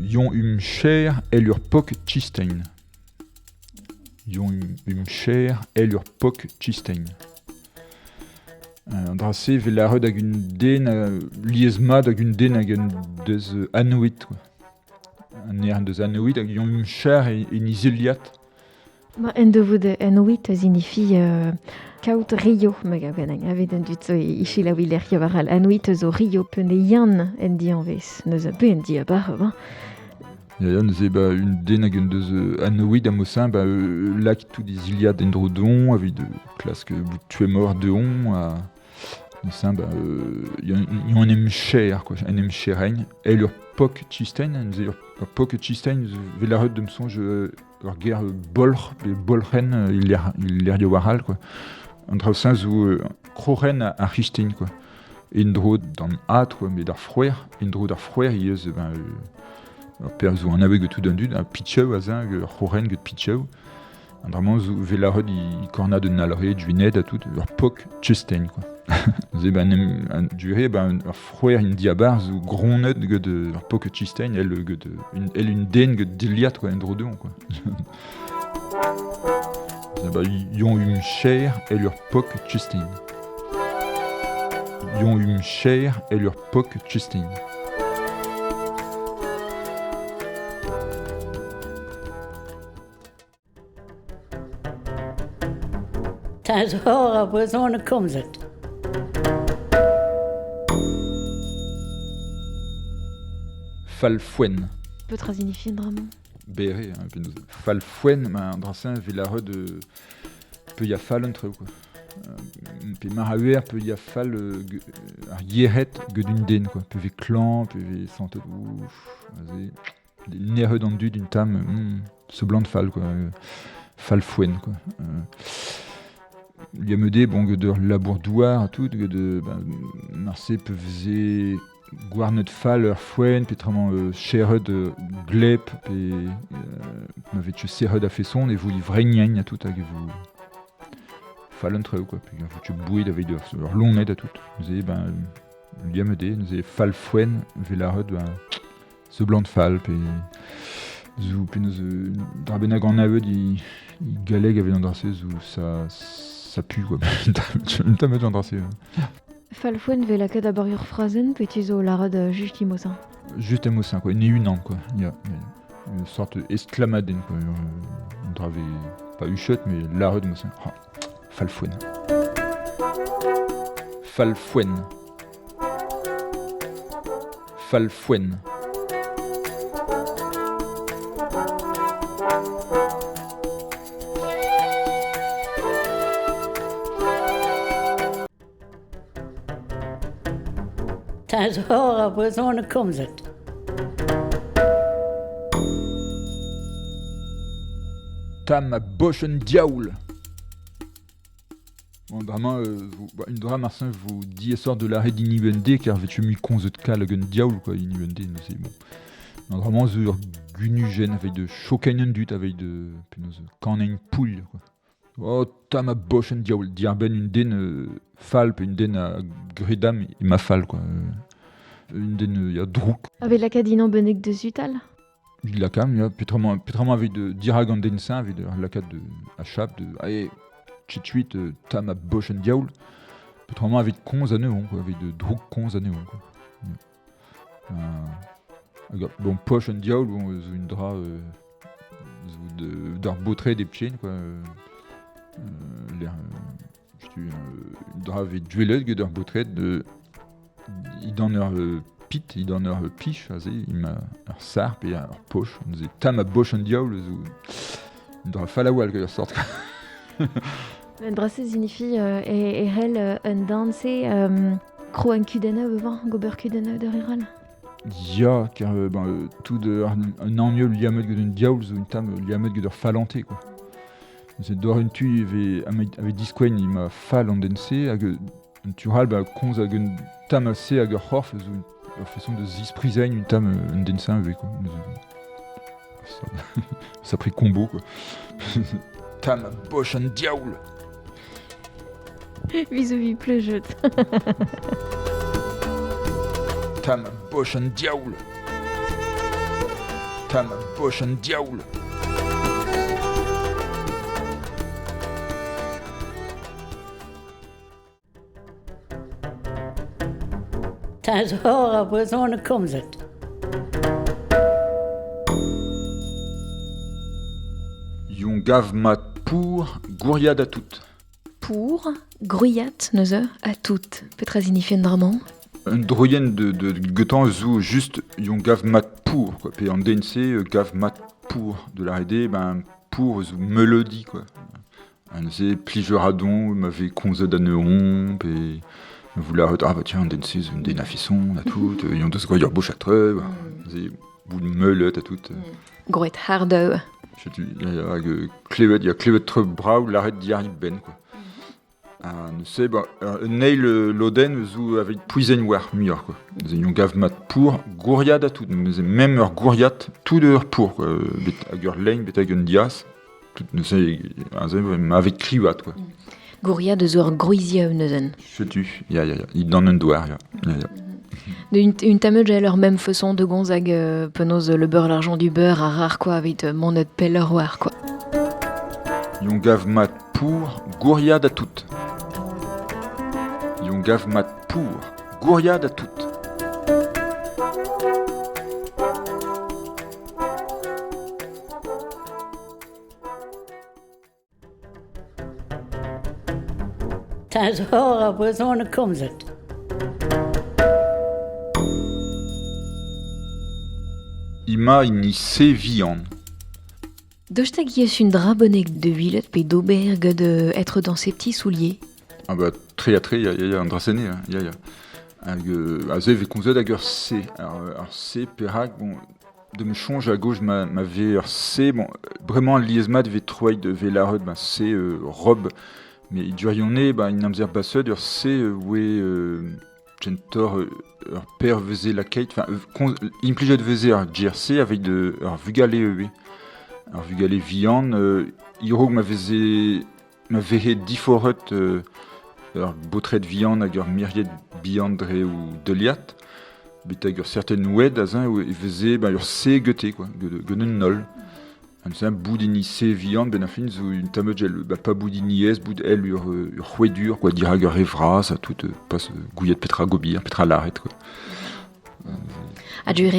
Yon cher el ur pok chistein. Yon cher el ur pok chistein. An dra-se vel la reud hag un den, liesmad hag un den hag un deus anouit, quoi. An er deus anouit hag yon cher e nizeliat. Ma en devout anouit signifie kaout rio, me gav ganin, avet an dut zo e ichil a wiler yabaral. Anouit zo rio peune yann en dianvez. Neus a pe en diabar, ben. Ya, ya, neuze, ba, un den hag un deus anouit a mosin, ba, lak tout des iliad endrodon, avit de klask bout tuemor de on, a, Neuze ba yon en em cher quoi, en em cherein, el ur pok chistein, neuze ur pok chistein vel ar dem sonj ur ger bolc'h pe bolc'hen il ler waral quoi. An draoù zo kroren ar chistein quoi. En dro d'an at quoi, met d'ar frouer, en dro d'ar frouer i eus ben ur per zo an abeg tout an dud, a pitcheu a zin, ur c'horen get pitcheu. An dra-mañ zo vel ar i kornad un alre, duined a tout, ur pok chistein quoi. Ze ben an dure ben ur frouer in diabar zo gronet get ur pok chistein, el get une el un den get diliat quoi, en dro deon quoi. Ze ba yon um cher el ur pok chistein. Yon um cher el ur pok chistein. Teñzor ar brezhoneg komzet. Falfouen. Petra signifie dramañ? Bere, hein, penaos. Falfouen, ma an drasin vel ar de pe ya fall un treu, quoi. Pe mar a wer pe ya fall ar yeret get un den, quoi. Pe ve klan, pe ve santet, ouf, aze, nerret an dud un tam, se blant fall, quoi. Falfouen, quoi. Liamede, bon, get ur labour douar tout, get de, ben, marse pe veze gwarnet fall ur foen, pe tramant cherret glep, pe ma vet serret a feson, e vo i vregnagn a tout, hag e vo fall un treu, quoi. Pe vo tu bouid aveit ur lonet a tout. Neuze, ben, liamede, neuze fall foen, vel ar ben, se blant fall, pe zo, pe neuze, dra bennak an avet i galeg avet an drase, zo ça pue, quoi. Un tamm an drase. Falfouen vel lakaat a bar ur frazen, pe tu zo larad just imosin. Just imosin, quoi. Ne unan, quoi. Il y a une sorte esclamaden, quoi. Un drave, pas uchet, mais larad imosin. Ah, Falfouen. Falfouen. Falfouen. Teñzor ar brezhoneg komzet. Tam a boch un diaoul. Bon, dramañ, une dra marsin vo diesor de l'arrêt d'iniUND, car vetu mi konzet kal hag un diaoul, quoi, iniUND, c'est bon. An dramañ zo ur gunujen aveit de chokain un dut, aveit de penaos kanein poull, quoi. Oh, tam a boch un diaoul, diar ben un den fall, pe un den a gredam e ma fall, quoi. Un den ya drouk. Avec la kadinan benek de zutal? La cam, ya, petramañ aveit de dirag an den sain, aveit de lakad de a chap, de ae, tchitchuit, tam a boch un diaoul. Petramañ aveit konz a neon, quoi, aveit de drouk konz a neon, quoi. Hag, bon, poch un diaoul, bon, zo un dra zo de d'ar botre des pchen, quoi. L'air, un dra vet duelet get ur botret de i dan ur pit, i dan ur pich, aze, i ma ur sar pe ur poch, on ze tam a boch an diaoul, zo un dra falawal ket ur sort. Un dra se signifie e hel un danse kro an kudenna bevan, gober kudenna d'ur iral. Ya, car ben, tout de un anneul liamet get un diaoul zo un tam liamet get ur falante, quoi. C'est d'or un tu avait diskoen i ma fall an den-se hag un tural ba konz hag un tam a se hag ur c'horf zo ur façon de zisprizain un tam un den-se avec, quoi. Ça pris combo, quoi. Tam a boch an diaoul. Vis-à-vis pleujet. Tam a boch an diaoul. Tam a boch an diaoul. Teñzor ar brezhoneg komzet. Yon gav mat pour gouriad a tout. Pour grouillat neuze a tout. Petra signifie un dramañ? Un droien de getan zo juste yon gav mat pour, quoi. Pe an den-se gav mat pour de la RD, ben pour zo melodi, quoi. Un neuze plijuradon, ma ve konzet a neon, pe Vous la ah bah tiens, un den se un den a-feson, a tout, yon deus groet ur bouch a treu, ze bout meulet a tout. Groet hardeu. Setu, ya, ya, hag klevet, ya klevet tre brav lâret diàr ben, quoi. Ha neuze, ba, un eil lodenn zo aveit pouizenn war muioc'h, quoi. Neuze yon gav mat pour gouriad a tout. Neuze même ur gouriad, tout ur pour, quoi. Bet hag ur lein, bet hag un diaz. Tout, neuze, aze, avec krivat, quoi. Gouriad zo ur gwrizieu neuzen. Setu, ya, ya, ya, dan un douar, ya, ya, ya. Une, une tameud leur même façon de gonzag penaos le beurre l'argent du beurre a rar quoi aveit monet pelleur war quoi. Yon gav mat pour gouriad a tout. Yon gav mat pour gouriad a tout. Teñzor ar brezhoneg komzet. Ima ini se vihan. Daoust hag eus un dra bennak de vilet pe d'ober gant être dans ses petits souliers? Ah bah, tre ha tre, ya, ya, ya, an dra-se-ne, ya, ya. Hag aze e vez komzet hag ur C. Alors, ur C, perak, bon, de me soñj a-gozh ma, ma vez ur C, bon, bremañ lies-mat vez troet de vez lâret, ben, C rob, mais durion-ne, ben, in amzer baseut, ur C oe gentor ur per veze lakeit, enfin, implijet veze ar GRC aveit de, ur vugale eo. Ar vugale vihan, irog ma veze, ma vehe diforret ur baotred vihan hag ur miried bihan dre ou deuliad, betek ur certain oued aze e veze ba, ur C gete, quoi, gant un holl. An se bout ini C vihan, ben a fin zo un tamm gel, ba, pa bout ini ez, bout el ur, ur c'hwedur, quoi, dirag ur re vras, ha tout, pas gouiet petra gobir, petra lâret, quoi. A dure,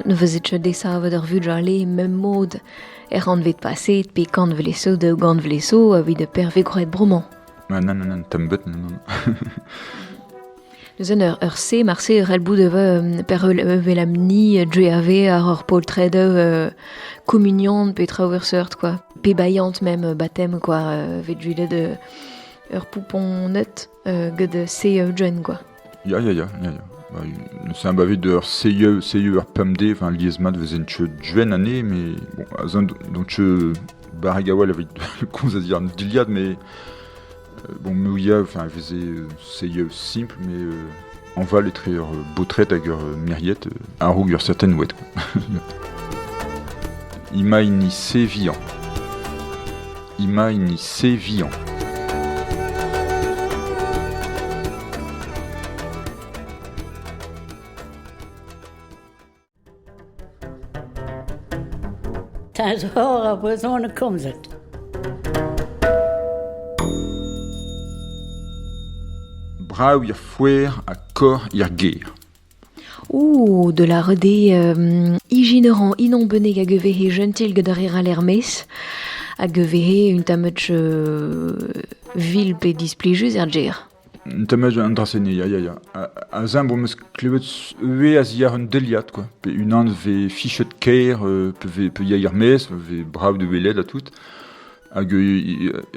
ne vezet ket desavet ur vugale mem mod er anvet paset pe kant vleso daou gant vleso evit perve groet bremañ. Ah, nan, nan, nan, tamm bet, nan, nan. Neuze ur, ur C, marse ur el bout de per vel amni dre ar ur poltred communion pe traoù ur seurt, quoi. Pe baillant même baptême, quoi, vet juilet de ur poupon net gant C jeune, quoi. Ya, ya, ya, ya, ya. Ba, neuze un bavet ur CE, CE ur pemde, enfin lies-mat vezen che duen ane, mais bon, azan donc che barreg a-walc'h aveit komz a ziar diliad, mais bon, me enfin, veze CE simple, mais en val etre ur baotred hag ur miriet, a-raok ur certain oued, quoi. Ima ini C vihan. Ima ini C vihan. Teñzor ar brezhoneg komzet. Brav ir foer ha kor ir ger. Ouh, de la rede ijineran inon beneg hag vehe gentil gant ar eral ermez, hag vehe un tammech vil pe displijus er ger. Un tammech an dra-se-ne, ya, ya, ya. A zin, bon, meus klevet ue a ziar un deliad, quoi. Pe unan ve fichet kaer, pe ve, pe ya ermez, ve brav de welet ha tout. Hag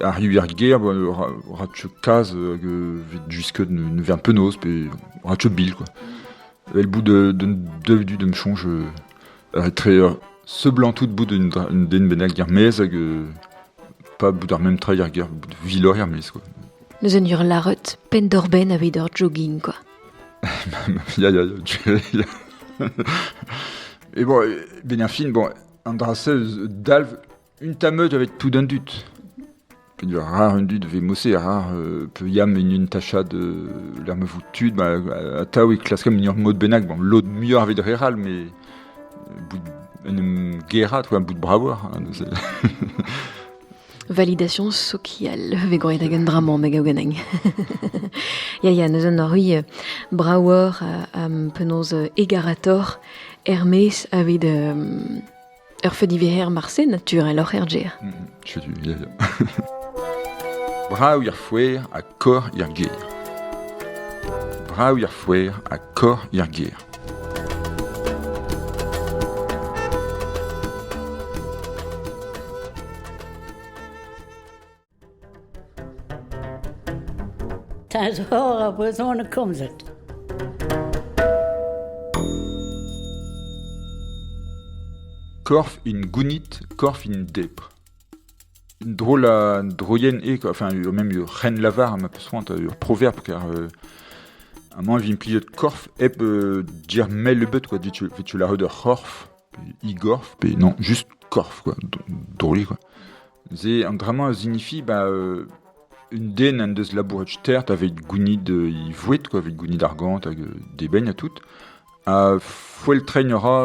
arriv ar ger, bon, ra tche kaz, hag ve jusket ne vern penaos, pe ra tche bil, quoi. El bout de, de, de, de, de me chonge, tre seblant tout bout d'une dra-, une den bennak ermez, hag pas bout ar même trail ar ger, bout de vilor ermez, quoi. Neuze en ur laret penn-d'or-benn aveit ur jogging, quoi. Ya, ya, ya, tu ya. Et bon, ben ar fin, bon, an dra-se dalv une tameut avec tout d'un dut. Pe dur rar un dut ve mosse, rar pe yam en une tacha de l'erme vous tud, ba, a taou e klaskam en ur mod bennak, bon, l'autre muioc'h aveit reral, mais bout en um gerat, quoi, bout bravour, hein, c'est Validation sociale, ve groet hag un dramant, meg ao ganeng. Ya, ya, neuze an ur brauer am penaos egarator Hermès aveit ur feu diveher marse naturel oc'h er ger. Setu, ya, ya. Brav ir foer ha kor ir ger. Brav ir foer ha kor ir ger. Teñzor ar brezhoneg komzet. Korf in gounit, korf in debr. Drôle a droienn eo, quoi. Enfin, ur même ur c'hen lavar ma peus c'hoant, ur proverb, car amañ e vin plijet korf hep dir mell ebet, quoi, dit tu la ur c'horf, pe igorf, pe non, juste korf, quoi, drôle, quoi. Se an dra-mañ a signifie, ba, un den en deus labouret stert aveit gounid e voued, quoi, aveit gounid argant hag deben ha tout, ha foeltreiñ a ra,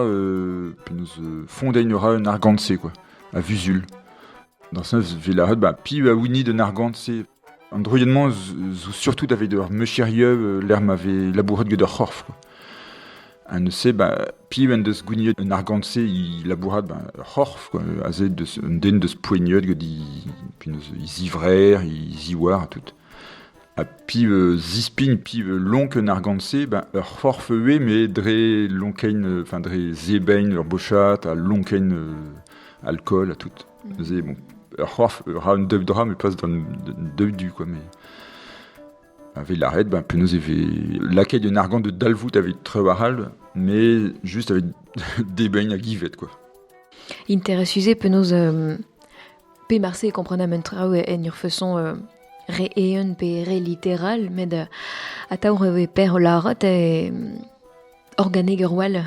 penaos fondein a ra un argant-se, quoi, a vuzul. Dans sens vez lâret, ba, piv a gounid un argant-se. An droienn-mañ zo surtout aveit ur mecherieu lec'h ma vez labouret get ur c'horf, quoi. Ha neuze, ba, piv en deus gouniet un argant-se i labourat ba, ur c'horf, quoi, aze deus un den deus poaniet get i, penaos, i zivrec'h, i ziwar ha tout. Ha piv zispign, piv lonk un argant-se, ba, ur c'horf eo, mais dre lonkein, enfin dre zebein ur bochad ha lonkein alcool ha tout. Neuze, bon, ur c'horf ra un deub dra, mais pas d'un deub du, quoi, mais... Aveit lâret, ben, penaos e vez lakaet un argant de dalvoud aveit traoù arall, mais juste aveit debein hag ivet, quoi. Interesus eo penaos pe marse e komprenemp un traoù en ur façon re eeun pe re littéral, met atav e vez per o lâret e organeg ur wall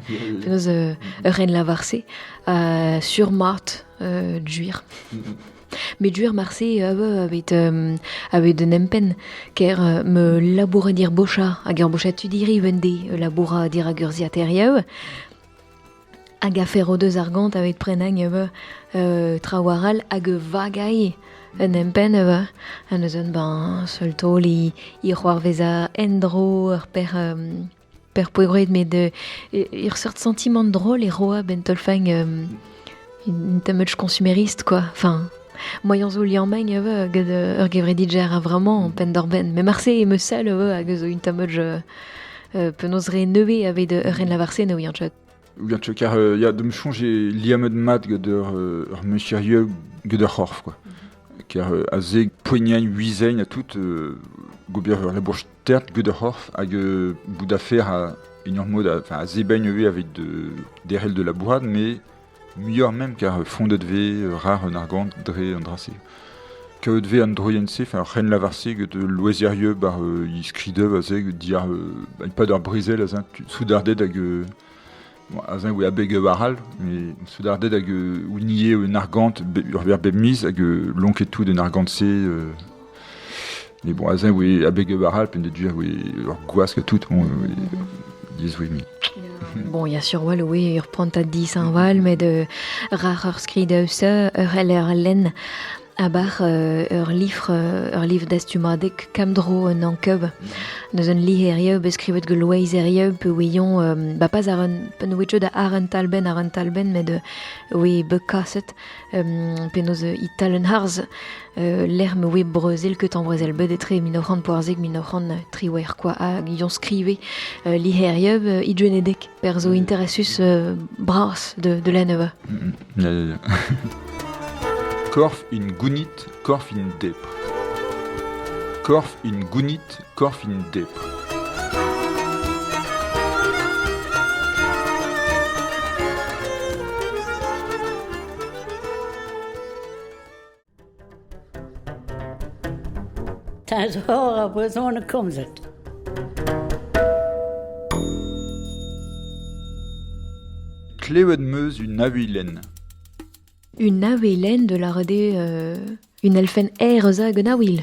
penaos ur ren lavar-se sur mat duir. Met duir marse aveit aveit un empenn ker me laboura dir bocha hag ur bocha tud hiriv un deiz laboura dirak urzhiataerioù hag afer o deus argant aveit prenañ traoù arall hag vagailh un empenn ha neuze ben seul taol e c'hoarveza en-dro ur per per poebret met ur seurt sentiment drôle e roa ben taol-fañ un tamm consumériste quoi. Enfin, moaien zo liammañ gant ur gevredigezh a vraiment penn-d'ar-benn. Met marse em eus sell hag zo un tamm penaos re nevez aveit ur ren lavar-se ne ouian ket. Ouian ket kar ya da'm soñj eo liammet mat gant ur meurier gant ur c'horf quoi. Kar aze poaniañ uizein ha tout gober ur labour stert gant ur c'horf hag bout afer a en ur mod enfin a zebein ivez aveit derc'hel de labourat mais muioc'h même kar fondet vez rar un argant dre an dra-se. Kaout vez an droienn-se, enfin ur c'henlavar-se gant loezherieu bar i skridev aze diàr e-pad ur brezel aze soudarded hag bon, aze oa abeg war-all, mais soudarded hag ounier un argant ur verr bep miz hag lonket tout un argant-se mais bon, aze oa abeg war-all, pen de dur oa ur gwask tout, bon, diaes oa mais... Bon, ya sur wall oe ur prantad dishañval, met rac'h ur skrid eus ur c'heller lenn abar ur livr ur livr dastumadeg kammdro un ankub. Neus un lizherieu bet skrivet gant loeizherieu pe ouion ba pas ar un pa ne oe ket ar un talbenn ar un talbenn met oe bet kaset penaos e-tal un harz lec'h ma oe brezel ket an brezel bet etre 1914 1918 quoi hag ion skrive lizherieu idwenedek per zo interesus bras de lenn eo. Korf in gounit, korf in debr. Korf in gounit, korf in debr. Teñzor ar brezhoneg komzet. Klevet 'm eus un avilenn. Un avelenn de lâret eo un elfenn aer eus hag un awil.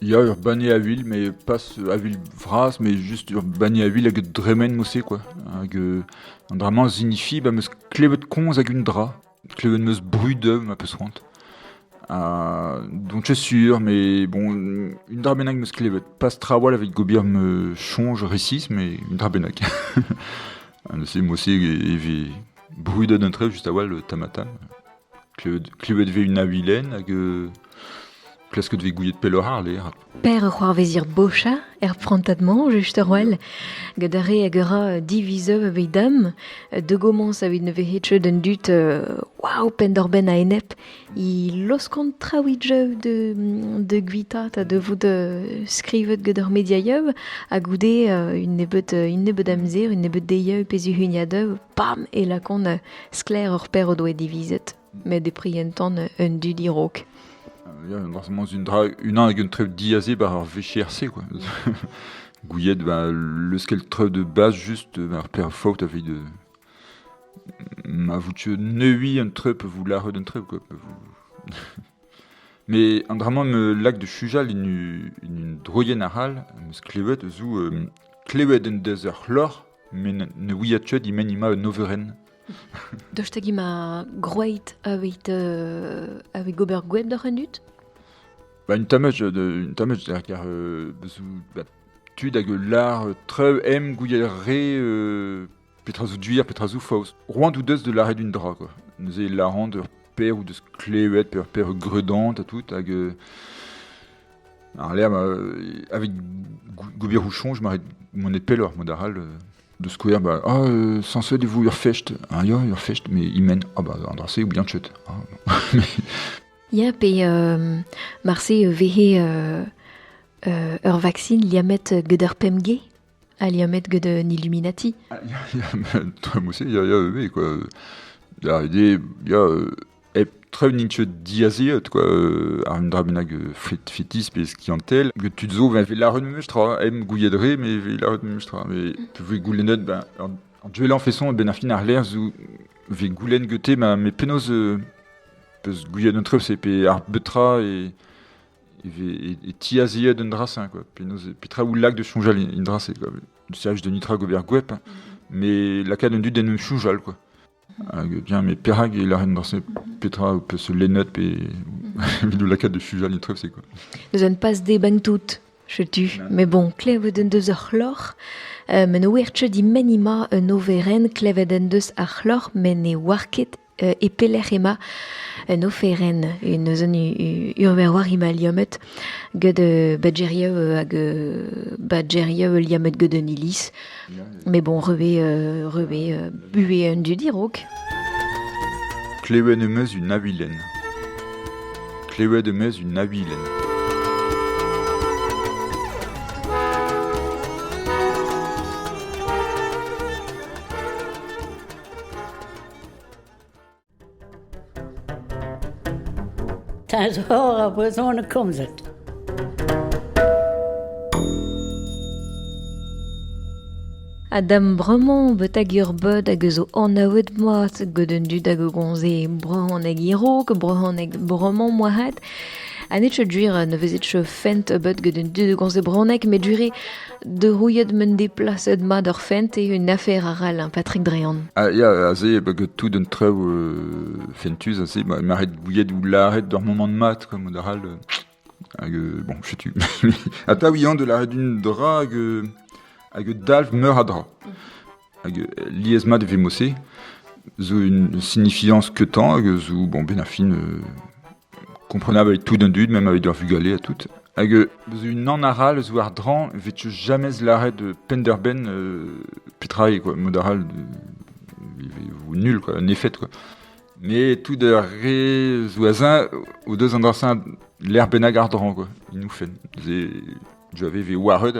Ya, ur banne a-vil, mais pas a-vil vras, mais juste ur banne a-vil hag dremen mod-se, quoi. Hag an dra-mañ a signifie ba 'm eus klevet komz hag un dra. Klevet 'm eus brud ma peus c'hoant. Ha don ket sur, mais bon, un dra bennak 'm eus klevet. Pas trawalc'h evit gober ma soñj resis, mais un dra bennak. Ha neuze mod-se e vez brudet an traoù just a-walc'h tamm-ha-tamm. Klevet vez un avilenn hag Klasket vez gouiet pelloc'h ar lec'h. Per c'hoarvezir bocha er prantad-mañ, just a-wel, gant ar re hag a ra divizeu aveit dam, de gomañs evit ne vehe ket an dud waou penn-d'ar-benn a-enep, i laoskont traoù jeu de guitaat ha de vout skrivet gant ar mediaioù, ha goude un nebeud amzer, un nebeud deioù pe zuhuniadeu, pam, e lakont sklaer ur per o doe divizet, met e prientan un dud a-raok. Ya, forcément un dra unan hag un trev diaze bar ar VCRC quoi. Gouiet ba leuskel trev de base juste ar per faot aveit de ma vout neui un trev pe vous lâret un trev quoi. Vous... Mais an dra-mañ me lak de chujal in droienn aral meus klevet zo klevet en deus ur c'hloc'h met ne ouiat ket imen ima un overenn. Daoust hag ema groeit aveit aveit gober gweb d'oc'h an dud? Ba un tammaj un tammaj kar bezoù ba tud hag lar treu em gouiet re petra zo duir, petra zo faos. Roant ou deus de l'arrêt d'un dra quoi. Neuze larant ur per ou deus klevet pe ur per gredant ha tout hag ar l'air ma avec gober ou chonj ma monet pelloc'h mod aral de skouer ba ah sañset e vo ur fest. Ah ya ur fest mais imen ah bah an dra-se ou bien chet. Ah, Ya pe marse vehe ur vaksin liammet gant ar 5G ha liammet gant an Illuminati. Ah, ya, ya, tra mouse, ya, ya, oui, quoi. Da idée, ya, hep traoù n'int ket diazeet, quoi, ar un dra bennak fetis pe skiantel, gant tud zo, ben, vez lâret memes tra, em gouiet re, mais vez lâret memes tra. Mais pe voe goulennet, ben, an duellañ feson ben ar fin ar lec'h zo vez goulenn gete, ma, met penaos peus gouiet un treuz, pe ar betra e e tiazeet un dra-se, quoi. Penaos petra ou lak de soñjal in dra-se, quoi. Servij de nitra gober gwep, mais lakaat un dud en un soñjal, quoi. Hag bien, mais perak e lâret un dra-se petra peus lennet pe evit lakaat de soñjal in treuz-se, quoi. Deus un pas debank tout, setu. Mais bon, klevet en deus ar c'hloc'h, met ne oar ket imen ema un overenn, klevet en deus ar c'hloc'h, met ne oar ket e pelec'h ema un oferenn eus un urver ema liammet gant badjerioù hag badjerioù liammet gant un iliz. Mais bon, reve reve buhez un dud a-raok. Klevet em eus un avilenn. Klevet em eus un avilenn. Teñzor ar brezhoneg komzet. Ha dam bremañ betek ur bod hag zo anavet mat gant an dud hag a gomze brezhoneg a-raok, brezhoneg bremañ moarvat. Ha n'eo ket gwir ne veze ket fent ebet gant an dud a gomze brezhoneg, met gwir De rouilhet men deplaset mat ur fent eo un afer arall, hein, Patrick Drean. Ah, ya, aze, ba, gant tout un traoù fentus, aze, ma, maret gouiet ou lâret d'ur moment mat, quoi, mod arall. Hag, bon, setu. Atav iañ de lâret un dra hag, hag dalv meur a dra. Hag lies-mat e vez mod-se, zo une signifiance ketañ hag zo, bon, ben ar fin, komprenabl avec tout an dud, même avec ur vugale ha tout. Hag zo unan arall zo ar drañ 'vez ket jamais lâret penn-d'ar-benn petra eo quoi, mod arall vo nul quoi, un effet quoi. Mais tout ar re zo azeñ o deus an dra-se lec'h bennak ar drañ quoi, int oufenn. Se j'avais vez waret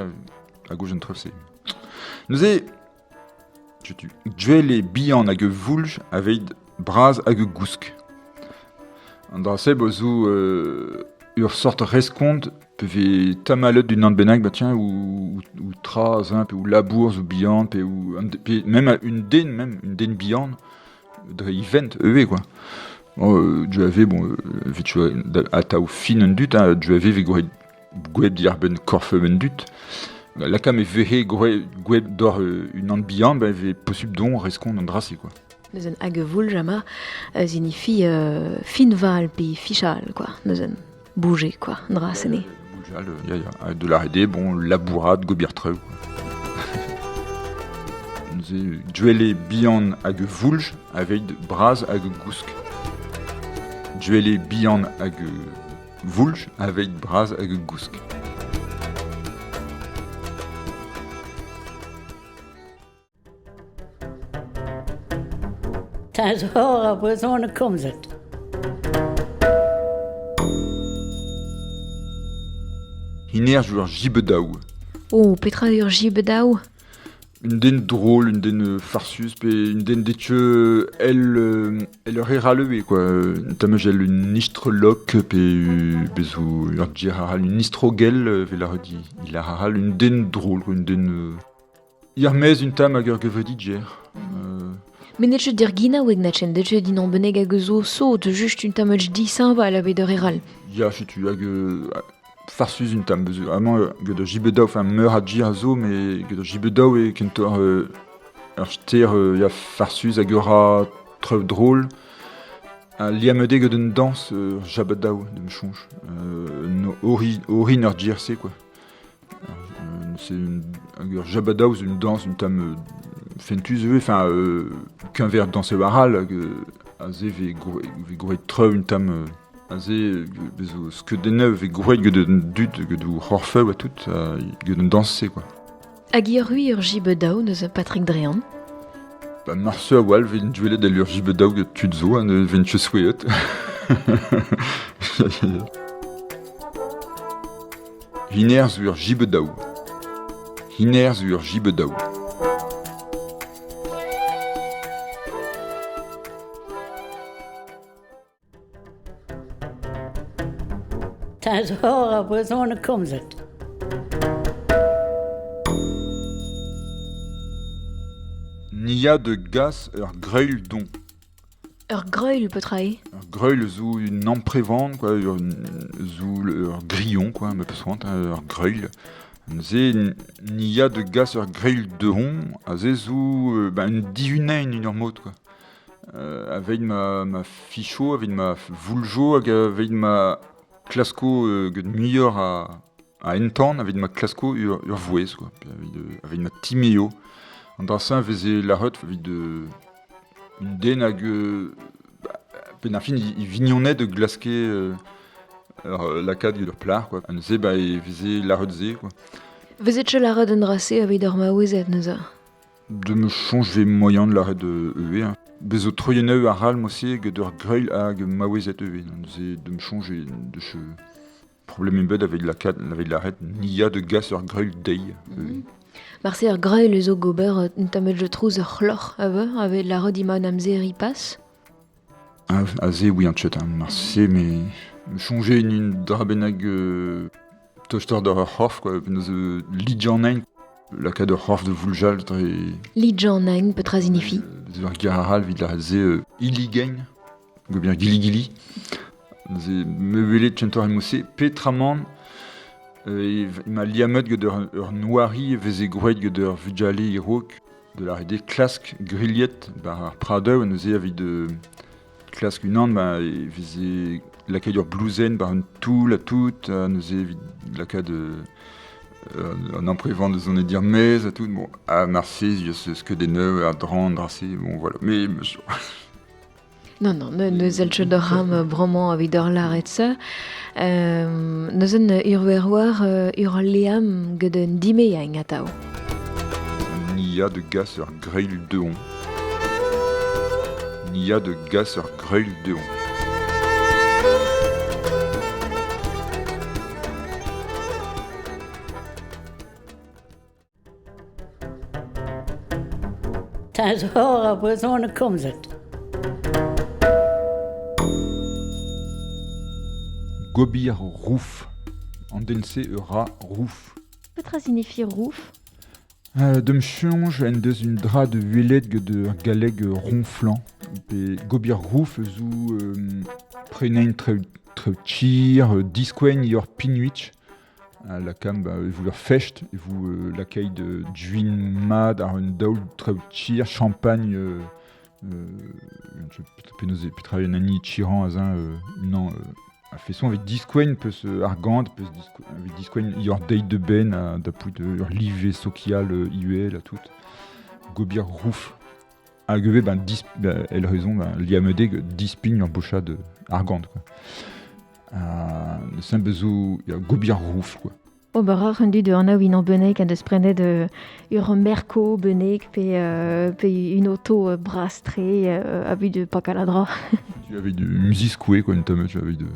a gauche an treuz-se. Neuze, setu, gwell eo bihan hag voulj aveit bras hag gousk. An dra-se bo zo ur sort reskont pe vez tamallet d'unan bennak bah tiens ou, ou, tra zin, pe ou labour zo bihan pe ou pe même une den même une den bihan dre event ivez quoi. Oh, du ave bon evit atav fin an dud hein, du ave vez gweb diarbenn korf un dud. Lakaam e vehe gweb d'or unan bihan, ben e vez posubl don reskont an dra-se quoi. Neuzen hag voulj ama signifie finval pe fichal quoi, neuzen bouger quoi, dra sene. Boujal, ya ya, de la rede, bon, labourat, gobir treu. Neuze duelle bihan hag voulj aveit bras hag gousk. Duelle bihan hag voulj aveit braz hag gousk. Teñzor ar brezhoneg komzet. Hiner zo ur jibedaou. Oh, petra ur jibedaou? Un den drôle, un den farsus, pe un den detche el el reralewe, quoi. Tamaj el un istrelok, pe bezo ur djeraral, un istrogel, vel a redi. Il a raral un den drôle, un den... Irmez un tam hag ur gevredi djer. Mais net dir gina oeg natchen, det din an beneg hag zo sot, just un tamaj disinval a bet ur eral. Ya, setu hag... farsus un tam bezu. Amañ gant ur jibedaou, enfin meur a djir a zo, mais gant ur jibedaou e kentoc'h ur ster ya farsus hag ur a trev drôle. A liamede gant un dans ur jabedaou de me chonj. No orin ur djir se, quoi. C'est ur jabadaou, c'est une danse, une tam fentus, enfin qu'un ver danse waral hag a ze ve groet trev un tam a ze bezo skeudennev ve groet gant un dud gant o c'horfeu a tout gant un danse, quoi. Hag ur ur jibedaou neus Patrick Drean? Ba marse a wal ven duelet el ur jibedaou gant tud zo, hein, ven chesoueet. Hiner zo ur jibedaou. Hiner zo ur jibedaou. Teñzor ar brezhoneg komzet. Nia de gas ur greul don. Ur greul petra eo? Ur greul zo un amprevant, quoi, ur, zo ur grillon, quoi, me peus ur greul. Ze nia de gas ur greul de hon, a ze zo ba, un dihunein un ur mod, quoi. Aveit ma ficho, aveit ma vouljo, hag aveit ma klasko gant muioc'h a entan, aveit ma klasko ur vouez, quoi. Aveit ma timeo. An dra-se veze lâret evit un den hag ben ar fin i vignoned de glaske ur lakaat gant ur plar, quoi. An ze ba e veze lâret ze, quoi. Vezet che lâret an dra-se aveit ur maouezet neuze? De me chonj ve moyen de lâret eue, hein. Bezo troieneu ar ral mosse gant ur greul hag maouezet eue. Ze de me chonj de che problem ebet aveit lakaat aveit lâret nia de gas ur greul deiz. Mm-hmm. Marse ur greul zo gober un tamm je trouz ur c'hloc'h ave lâret ima an amzer i pas? A ze oui an chet, hein, marse, mais me chonje un dra bennak toster d'ur c'horf, quoi, penaos lidjanein, lakaat ur c'horf de vouljal dre... Lidjanein, petra zinifi? Ur gar evit lâret ze iligein, gobir gili-gili. Ze me welet kentoc'h emose, petraman ma liamet gant ur noari veze groet gant ur vugale irok de la rede klask grilhet bar ar pradeu neuze evit klask unan ba veze lakaet ur blouzenn bar un toull a tout neuze evit lakaat un amprevant de zone dir mez a tout bon a marse skeudennev a dran drase bon voilà mais monsieur Non, non, neus el ket d'ur ram bremañ evit ur lâret se. Neus un ur werwar ur leam gant un dimeiañ atav. Nia de gas ur greil deon. Nia de gas ur greil deon. Teñzor ar brezhoneg komzet. Gobir rouf. An den-se ur ra rouf. Petra signifie rouf? Dem chonj en deus un dra de welet gant ur galleg ronflant. Pe gobir rouf zo prenein tre tchir, diskoen ur pinuitch. La kam ba, e vou ur fecht, e vou lakaet de djuin mad ar un daol tre tchir, champagne... penaos petra un ani tchiran a zin non... A façon avec diskoen peus argant peus avec diskoen ur deiz de ben a da pout ur live sokial IUL a tout gobir rouf hag eve ben dis ben, el raison ben liamedeg dispign ur bochad argant quoi. Sem bezo ya gobier rouf quoi. Ober ar un dud an in an benek an deus prenet ur merko benek pe, pe une auto brastre a vu de pakaladra. Tu avais de musique quoi, une tame, tu avais de...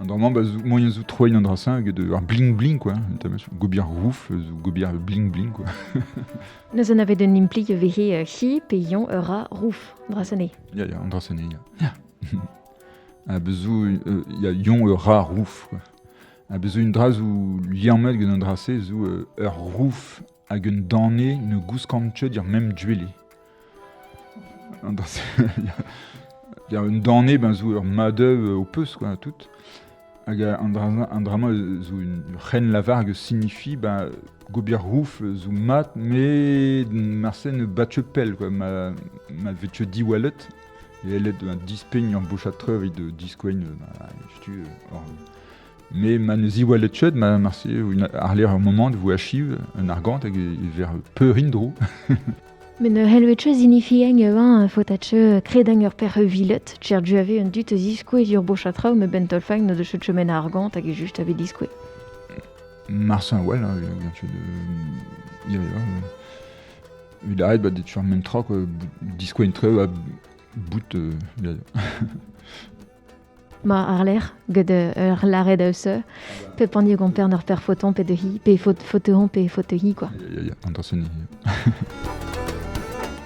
Un dormant, bah, moyen zou trois in an hag de ar bling bling quoi, une tame, gobier rouf, zou gobier bling bling quoi. Neus an avait d'un impli vehe hi pe yon ur a rouf, drasane. Ya, ya, an drasane, ya. Ya. A bezou, ya yon ur a rouf quoi. A bezou un dra zou liammet gant an drase zou ur rouf hag un danne ne gouskant dir mem duele. An drase, ya un danne ben zou ur madeuv au peus quoi, tout. Hag an drama zou un ren lavar hag signifie ben gobier rouf zou mat me marse ne batche pel quoi, ma vetche diwalet et elle est ben dispeigne en bouche à treuve de diskoin ben, tu mais ma ne ziwalet ched ma marse une arler un moment de vous achiv un argant hag ver peurin dro. Men ne helvetche zinifien un fotatche kredang ur per vilet, tcher du ave un dut ziskoe ur bochatra me ben tolfang no de chet chemen argant hag just ave diskoe. Marsin ouais là, de ya ya. Il arrête bah de même tra quoi, diskoe une treu à bout ya ya. Ma arler gant ur laret eus pe pandi gant per ur per photon pe de hi, pe photon pe photo hi quoi. Ya ya ya, an drasene.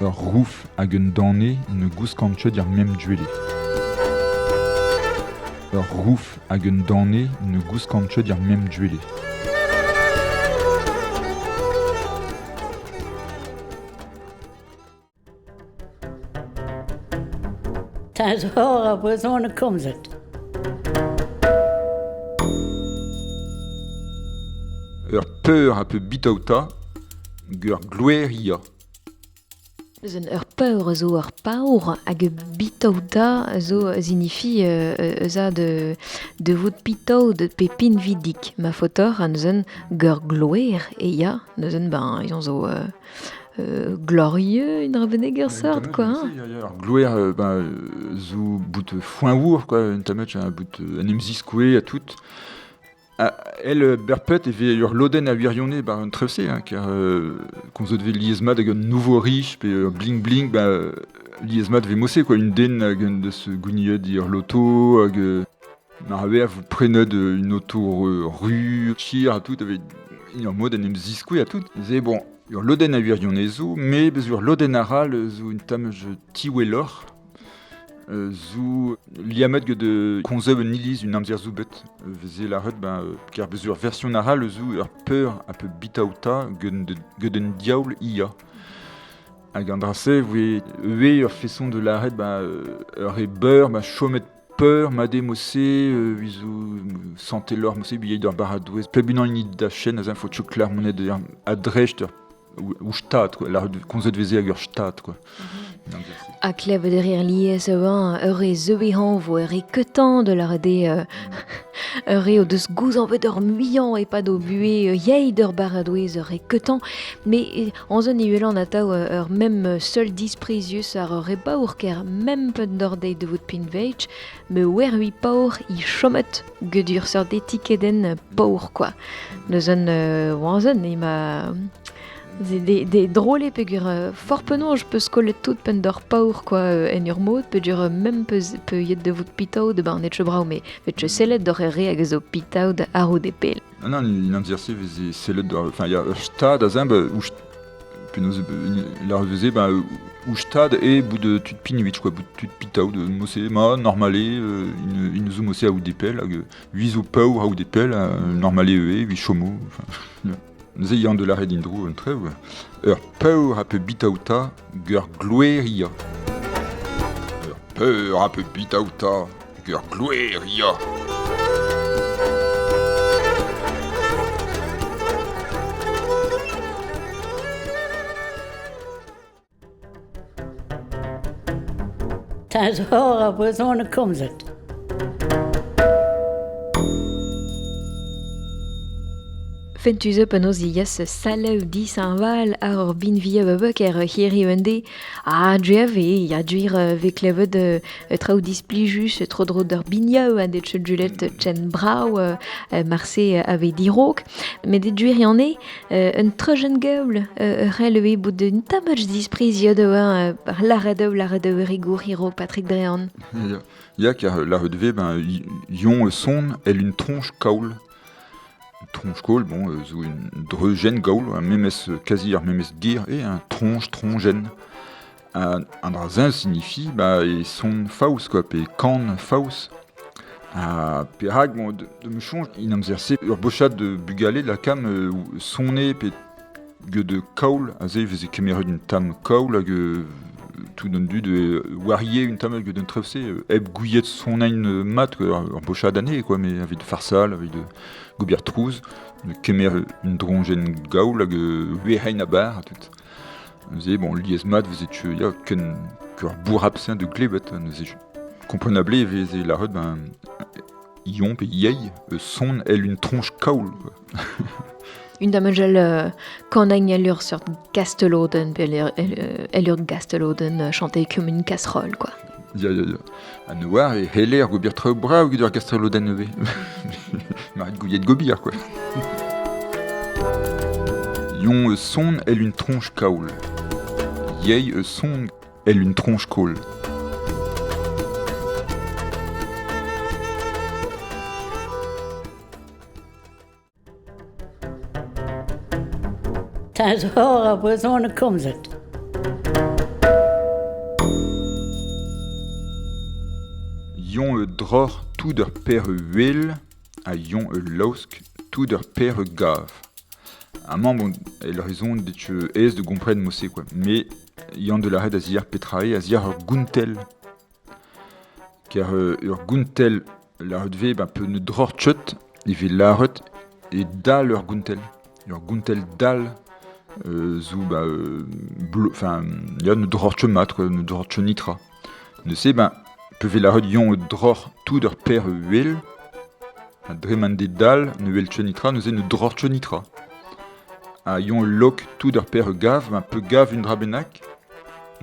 Ur rouf hag un danne ne gouskant chet dir mem duele. Ur rouf hag un danne ne gouskant chet dir mem duele. Teñzor ar brezhoneg komzet. Ur peur a peu bitaouta, gur gloer ia. Eus un ur paour zo ur paour hag bitaouta zo zinifi eus a de vout pitaou de pe pinvidik. Ma fotor an eus un gur gloer e ya, neus un ben yon zo glorieux, une reveneg ur sort, quoi. Hein. Ur gloer ben, zo bout foin-our, quoi, un tametch un bout un emziskoe a tout. El berpet e ve ur loden a wirionne bar un trevse, hein, car komz de liesmat hag un nouveau riche, pe bling bling, ba liesmat ve mosse, quoi, une den hag un deus gouniet dir loto, hag mar ave vous prenet une auto rue, chir a tout, ave ur mod en em ziskoe a tout. Ze bon, ur loden a wirionne zo, me bez ur loden aral zo un tamej tiwelor, zou liamet gant de konzev un iliz un amzer zo bet. Veze la ret ben car bez ur version aral zo ur peur a peu bitaouta gant un diaoul ia. Hag an drase voe ue ur façon de la ret ben ur e beur ben chomet peur ma de mosse vizo santé lor mosse billet d'ur baradouez peb unan ni da chen az info choklar monet de adrecht ou stad quoi, la konzet veze hag ur stad quoi. A klev derrière lies oa ur e zeuehan vo ur e ketan de la de ur e o deus gouzanvet ur muian e pad o bue yei d'ur baradouez ur e ketan mais an zon e uelan atao ur mem seul disprizius ar ur e baour ker mem pet d'ordei de vout pinveich me wer ui paour i chomet gedur seur d'etikeden paour quoi. Neus an oan zon e ma Des drôles pegur fort penaos je peux skolet tout pen d'or paour quoi en ur mod pegur mem pe yet de vout pitaou de barnet chebrao mais vet sellet d'or re hag zo pitaou de arou de pel. Non non, il an dirse veze sellet d'or enfin il y a ur stad a zin ou penaos la veze ben ou stad e bout de tud pinwich quoi bout de tud pitaou de mosse ma normalé une zo mosse a ou de pel hag huizo paour a ou de pel normalé e hui chomo enfin. Neuze yann de la redindro un trev, ur peur a peu bitaouta gur gloeria. Ur peur a peu bitaouta gur gloeria. Teñzor ar brezhoneg komzet. Fentus penaos ias saleu disanval ar ur binvia babek er hiri unde. A dre ave, ya duir ve klevet traoù displijus tro dro d'ur biniaou an det julet chen brau marse ave dirok. Met de duir yanne un trojen gaul releve bout d'un tamach disprizio de laredeu rigour hiro Patrick Drean. Ya car la redve ben yon son el une tronche kaoul. Tronche kaol, bon, zo un dreujen gaol, un memes quasi ar memes gir, et un tronche, trongen. Un drazin signifie, bah, et son faus, quoi, pe kan faus. A perag, bon, de me change, in amzer se, ur bochad de bugale, la kam, sonne, pe ge de kaol, a ze veze kemeret un tam kaol, hag tout d'un du de warier une tam hag d'un trevse, eb gouillet sonain mat, quoi, ur bochad ane, quoi, mais avec de farsal, avec de gobier trouz, de kemer une drongen gaol hag wehein a bar, tout. Neuze, bon, liez mat, veze tu, ya, ken, ur bourrapsin de glebet, neuze, komprenable veze la red, ben, ion pe yei, son el une tronche kaol, quoi. Une damagel kanagn el ur sort gasteloden, pe el ur gasteloden chanter comme une casserole, quoi. Ya, ya, ya. A ne war e hele ar gobier treo brav gud ur gasteloden neve. Marit gouiet gobier, quoi. Yon son el une tronche kaol. Yei son el une tronche kaol. Teñzor ar brezhoneg komzet. Yon e dror tout ur per wel a yon e laosk tout ur per gav. Amañ, bon, el raison det aes de gompren mosse, quoi. Mais yon de l'arrêt da ziar petrae, a ziar ur gountel. Car ur gountel la redve, ben, pe ne dror tchot, e ve laret e dal ur gountel. Ur gountel dal zou, ba, enfin, ya ne dror tchot mat, quoi, ne dror tchot nitra. Ne se, ben, pe ve laret yon dror tout ur per wel, dre man de dal, ne wel tchot nitra, ne se ne dror tchot nitra. A yon lok tout ur per gav, ben, pe gav un drabenak,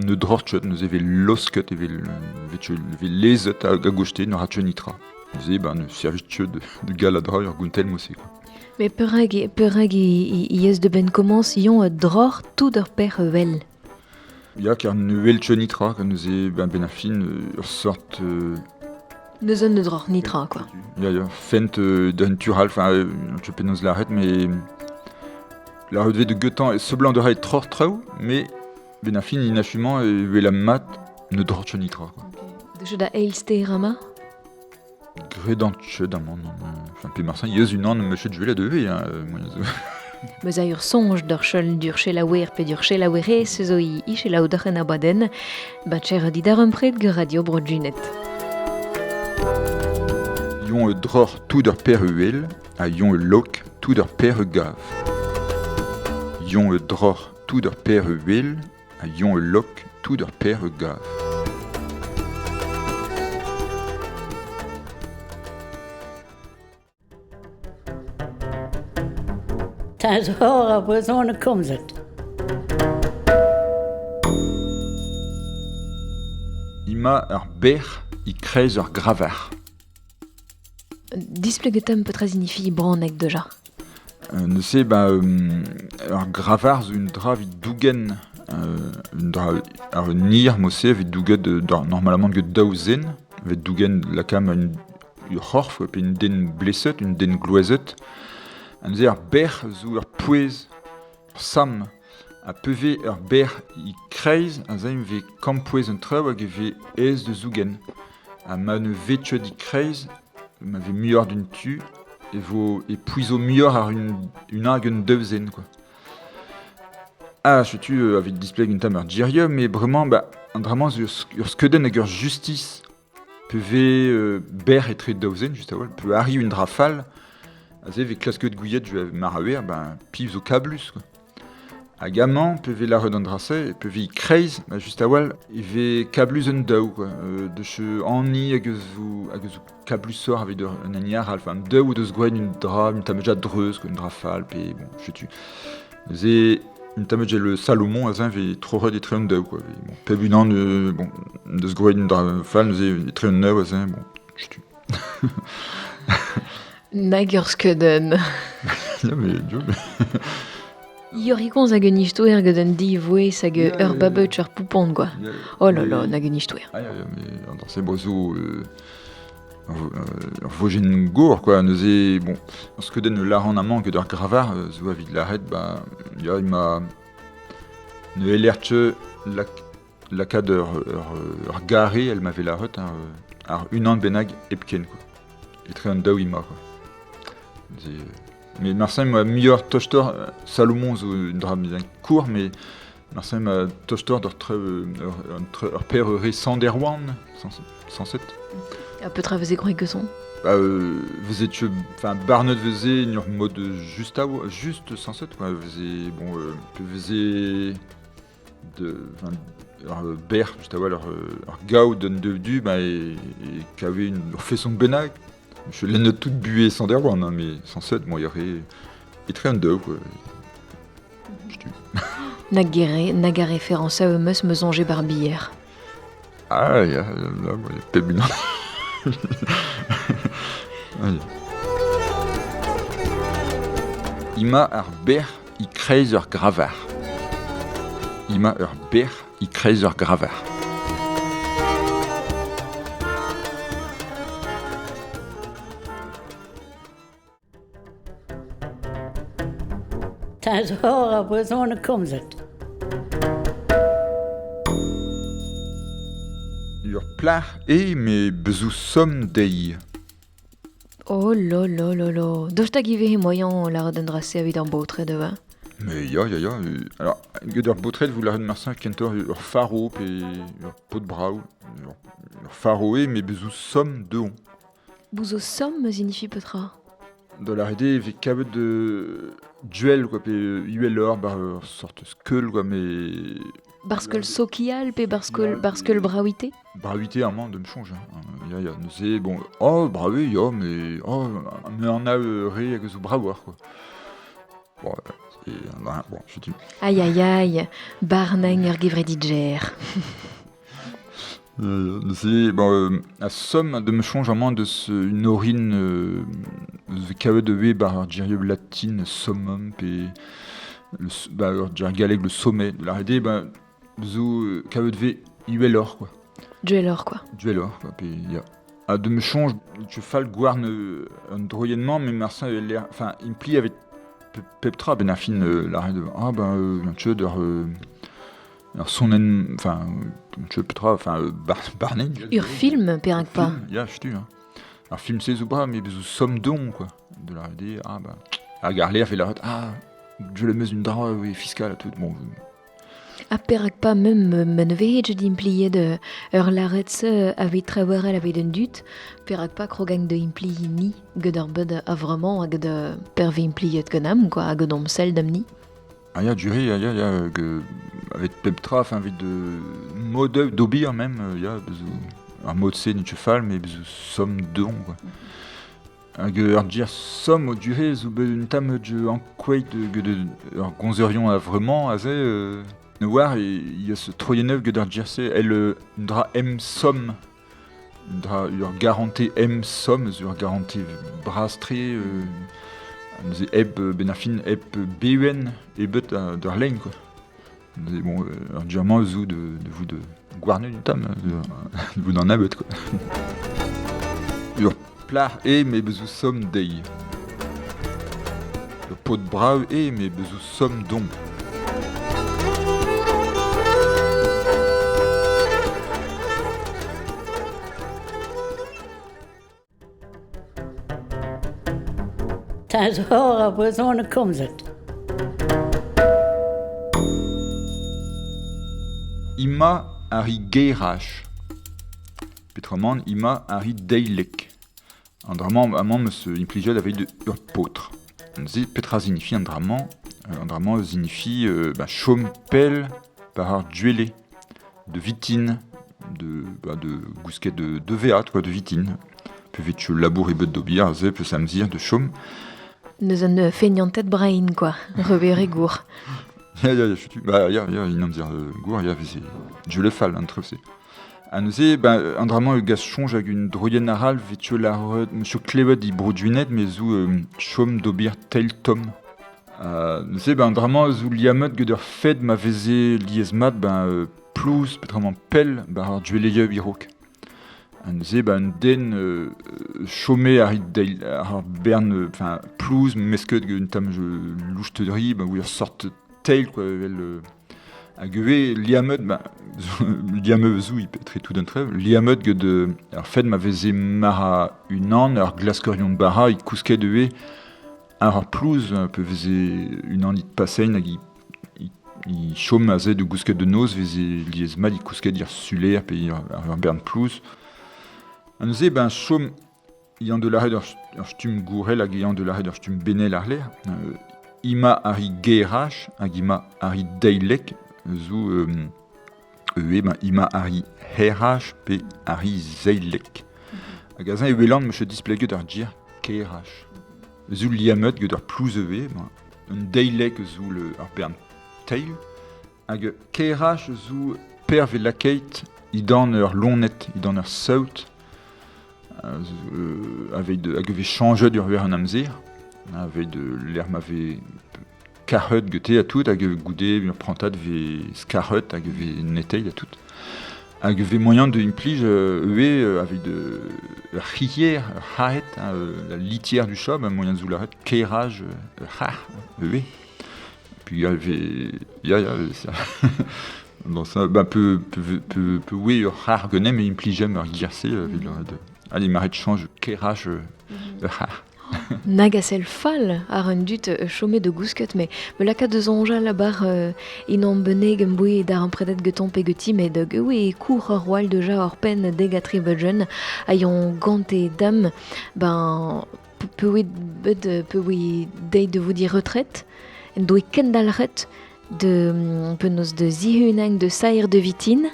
ne dror tchot, ne se ve losket, e ve lezet a gauchte, ne ra tchot nitra. Ne se, ben, ne servij tchot de galadra ur gountel mosse, quoi. Mais perag i eus de ben komans yon dror tout ur per wel. Ya, car ne wel tchot nitra, quand nous e ben, ben a fin ur sort... Ne zon ne dror nitra, quoi. Ya, ya, fent d'un tural, enfin, je penaos l'arrêt, mais la redve de guetan e seblant de rait tror trao, mais ben a fin inachumant e wel a mat ne dror tchot nitra, quoi. De jeu da eil ster ama? Gredant tchot amant, non, enfin, pe marsan, yeus un an me chet jouer la deve, hein, moi, zo. Meus a ur sonj d'ur cheul d'ur chelaouer pe d'ur chelaouere se zo i i chelaou d'ur en abaden, ba tcher dit ar pred ge radio Bro-Junet. Yon e dror tout ur per uel, a yon e lok tout ur per gav. Yon e dror tout ur per uel, a yon e lok tout ur per gav. Teñzor ar brezhoneg komzet. Ima ur ber i kreiz ur gravar. Displegetem petra signifie braneg deja. Ne se, ba, ur gravar zo un dra vid dougen, un dra ar un nir mosse vid douget de, normalement get daou zen, vid dougen lakam un ur c'horf, pe un den bleset, un den gloazet. An neuze ur ber zo ur pouez, ur sam, a peve ur ber i kreiz, a zaim ve kampouez un traoù hag e ve aes de zougen. A ma ne ve tchot i kreiz, ma ve muioc'h d'un tu, e vo e pouizo muioc'h ar un hag un daou quoi. Ah, setu avit displeg un tam ur djirio, mais bremañ, ba, an dramañ zo ur skeudenn hag ur justice. Pe ve ber etre daou zen, just a-walc'h, pe arri un dra fall, a ze ve klasket gouiet je mar a wer, ben, piv zo kablus, quoi. Hag amañ, pe vez lâret an dra-se, pe vez kreiz, ma just a-walc'h, e vez kablus un daou, quoi. Deus anni hag eus hag eus kablusoc'h evit un hini arall. Enfin, daou deus gwraet un dra, un tamm dreuz, quoi, un dra fall, pe bon, setu. Neuze, un tamm le Salomon aze vez troc'het etre an daou, quoi. Bon, pep unan, bon, deus gwraet un dra fall, neuze etre an daou aze, bon, setu. Nag ur skeudenn. Ya, mais Dieu. Iorikonz hag un istoer gant un divouez hag ur babeuch ur poupon, quoi. Oh là là, nag un istoer. Ah, ya, ya, mais an dra-se, bo zo ur vojenn gour, quoi. Neuze, bon, ur skeudenn lâran amañ get ur gravar, zo evit lâret, ba, ya, ima ne heller ket lakaat ur gare, el ma vez lâret, hein, ar unan bennak hepken, quoi. Etre an daou ima, quoi. Neuze, mais marse ma muioc'h tostoc'h, Salomon zo un dra court, mais marse ma tostoc'h d'ur ur per re Sant Erwan, 107. A petra veze gwraet geson? Ba, veze tu, enfin, barnet veze en ur mod just a just 107, quoi. Veze, bon, pe veze de, enfin, ur ber, just a-walc'h, ur gaou d'un dev du, ba, e kave ur feson bennak. Je lenn tout buet Sant Erwan, hein, mais 107, bon, il y aurait etre an daou, quoi. Setu. Nag nag a référence a meus me soñje barbier. Ah, ya, là, bon, pep unan. Ah, ya. Ima ar ber e kreiz ur gravar. Ima ur ber e kreiz ur gravar. Teñzor ar brezhoneg komzet. Ur plac'h eo met bezoù somm dezhi. Oh là là là là. Daoust hag ivez moaien lâret an dra-se evit ar baotred ivez? Mais ya, ya, ya. Alors, get ur baotred vous lâret marse kentoc'h ur faro pe ur paotr brav. Ur faro eo met bezoù somm dezhoñ. Bouzo somm signifie petra? Da lâret eo e vez kavet duel, quoi, pe uheloc'h, bar ur sort skeul, quoi, mais... Bar skeul sokial pe bar skeul bravite? Bravite amañ, da 'm soñj, hein. Ya, ya, neuze, bon, oh, brave, ya, mais oh, me anav re hag a zo bravoc'h, quoi. Bon, c'est, bon, setu. Aïe aïe aïe, barnagn ur gevredidjer. Neuze, bon, a somm da 'm soñj amañ deus un orin eus kavet ivez bar ar gerioù latin summum pe le, ba, ur ger galleg le sommet. Da lâret eo, ba, zo kavet vez uheloc'h, quoi. Dueloc'h, quoi. Dueloc'h, quoi, pe ya. Ha da 'm soñj, tu fall gouarn an droienn-mañ, met marse enfin, impli avec pep tra benn ar fin lâret ah ben tu d'ur ur sonenn, enfin, tu petra, enfin, barnenn. Ur film, perak pas? Ya, setu, hein. Ar film-se zo bras, mais bezoù somm don, quoi. De lâret eo, ah ben, hag ar lec'h e lâret, ah, je le meus un dra oui, fiscal ha tout, bon. Ha perak pas mem ma ne vehe ket impliet ur lâret-se aveit trawalc'h aveit an dud, perak pas krogañ da implijiñ ni get ar bed a-vremañ hag da perve impliet ganeomp, quoi, hag omp sell damp-ni. Ah ya, du ya, ya, ya, avec pep tra, enfin, evit mod d'ober même, ya, bezoù ar mod-se n'eo ket fall, mais bezoù somm don, quoi. Hag ur ger somm o dure zo bet un tamm ankouaet get ur gonzerion a-vremañ aze, ne oar e ya ce troienn get ar ger-se, el un dra em somm, un dra ur garante em somm, zo ur garante bras-tre, neuze hep benn ar fin hep bevenn ebet d'ur lein, quoi. Neuze bon, ar ger-mañ zo de vout gouarnet un tamm, de vout an abet, quoi. Ur plac'h eo met bezoù somm dezhi. Ur paotr brav eo met bezoù somm don. Teñzor ar brezhoneg komzet. Ima ar geraj. Peotramant ima ar deilek. An dra-mañ amañ 'm eus implijet aveit ur paotr. Neuze petra signifie an dra-mañ? An dra-mañ signifie ba, chom pell par ar duele, de vitin, de, ba, de gousket de veat, quoi, de vitin. Pe vet labour ebet d'obir, aze, pe samzir, de chom. Neus an feignantet brain, quoi, revere gour. Ya, ya, ya, chutu. Ba, ya, ya, in amzer gour, ya, veze duele fall, an treuse. Ha neuze, ba, an dra-mañ gas chonj hag un droienn aral vet la monsieur klevet i broduinet, me zo chom d'obir teil tom. Neuze, ba, an dra-mañ zo liammet get ur fed ma veze liesmat, ba, plouz, petrement pell, ba ar dueleieu irok. Ha neuze, ba, un den chome ar ar bern, enfin, plouz, mesket un tam louchterie, ba, ou ur sort teil, quoi, vel... Hag eo liammet, ba, liammet zo tre tout d'un trev, liammet get ar fed ma veze mara unan, ar glaskerion bara, i kousket eo ar plouz, pe veze unan it pasein hag i chom aze de gousket de noz, veze liesmat i kousket ir suler pe ar bern plouz. Ha neuze, ben, chom ian de l'arrêt ur stumm gourel hag ian de l'arrêt ur stumm benel ar ler. Ima ari gerach hag ima ari deilek, zo eo, ben, ima ari herach pe ari zeilek. Hag azin e welan meche displeget ar gir kerach. Zo liammet get ur plouz eo, ben, un deilek zo le, ar bern teil, hag kerach zo per ve lakeit idan ur lonet, idan ur saout, avec de, hag ve chanjet ur ver an amzer, avec de l'air m'avait karret gete a tout, hag goude ur prantad ve skarret hag ve neteil a tout. Hag ve moyen de implij eo avec de rivière, haret, hein, la litière du chat, ben, moyen de zoularet, keraj, har, eo. Puis y avait, ya, ya, ça. Bon, ça, ben, peu, oui, ur har genem e implijem ur girse, avec le, de, allez, maret change, keraj, har. Nag a sel fall ar un dut chome de gousket, me me laka de zonjal bar inan beneg em boe d'ar an predet geton pe geti, met gewe kour ur roal deja ur pen deg a tri budgen, aion gante dam, ben pe bet pe oe deit de vous dire retraite, en doe kendalret de penaos de zihunang de sair de vitin,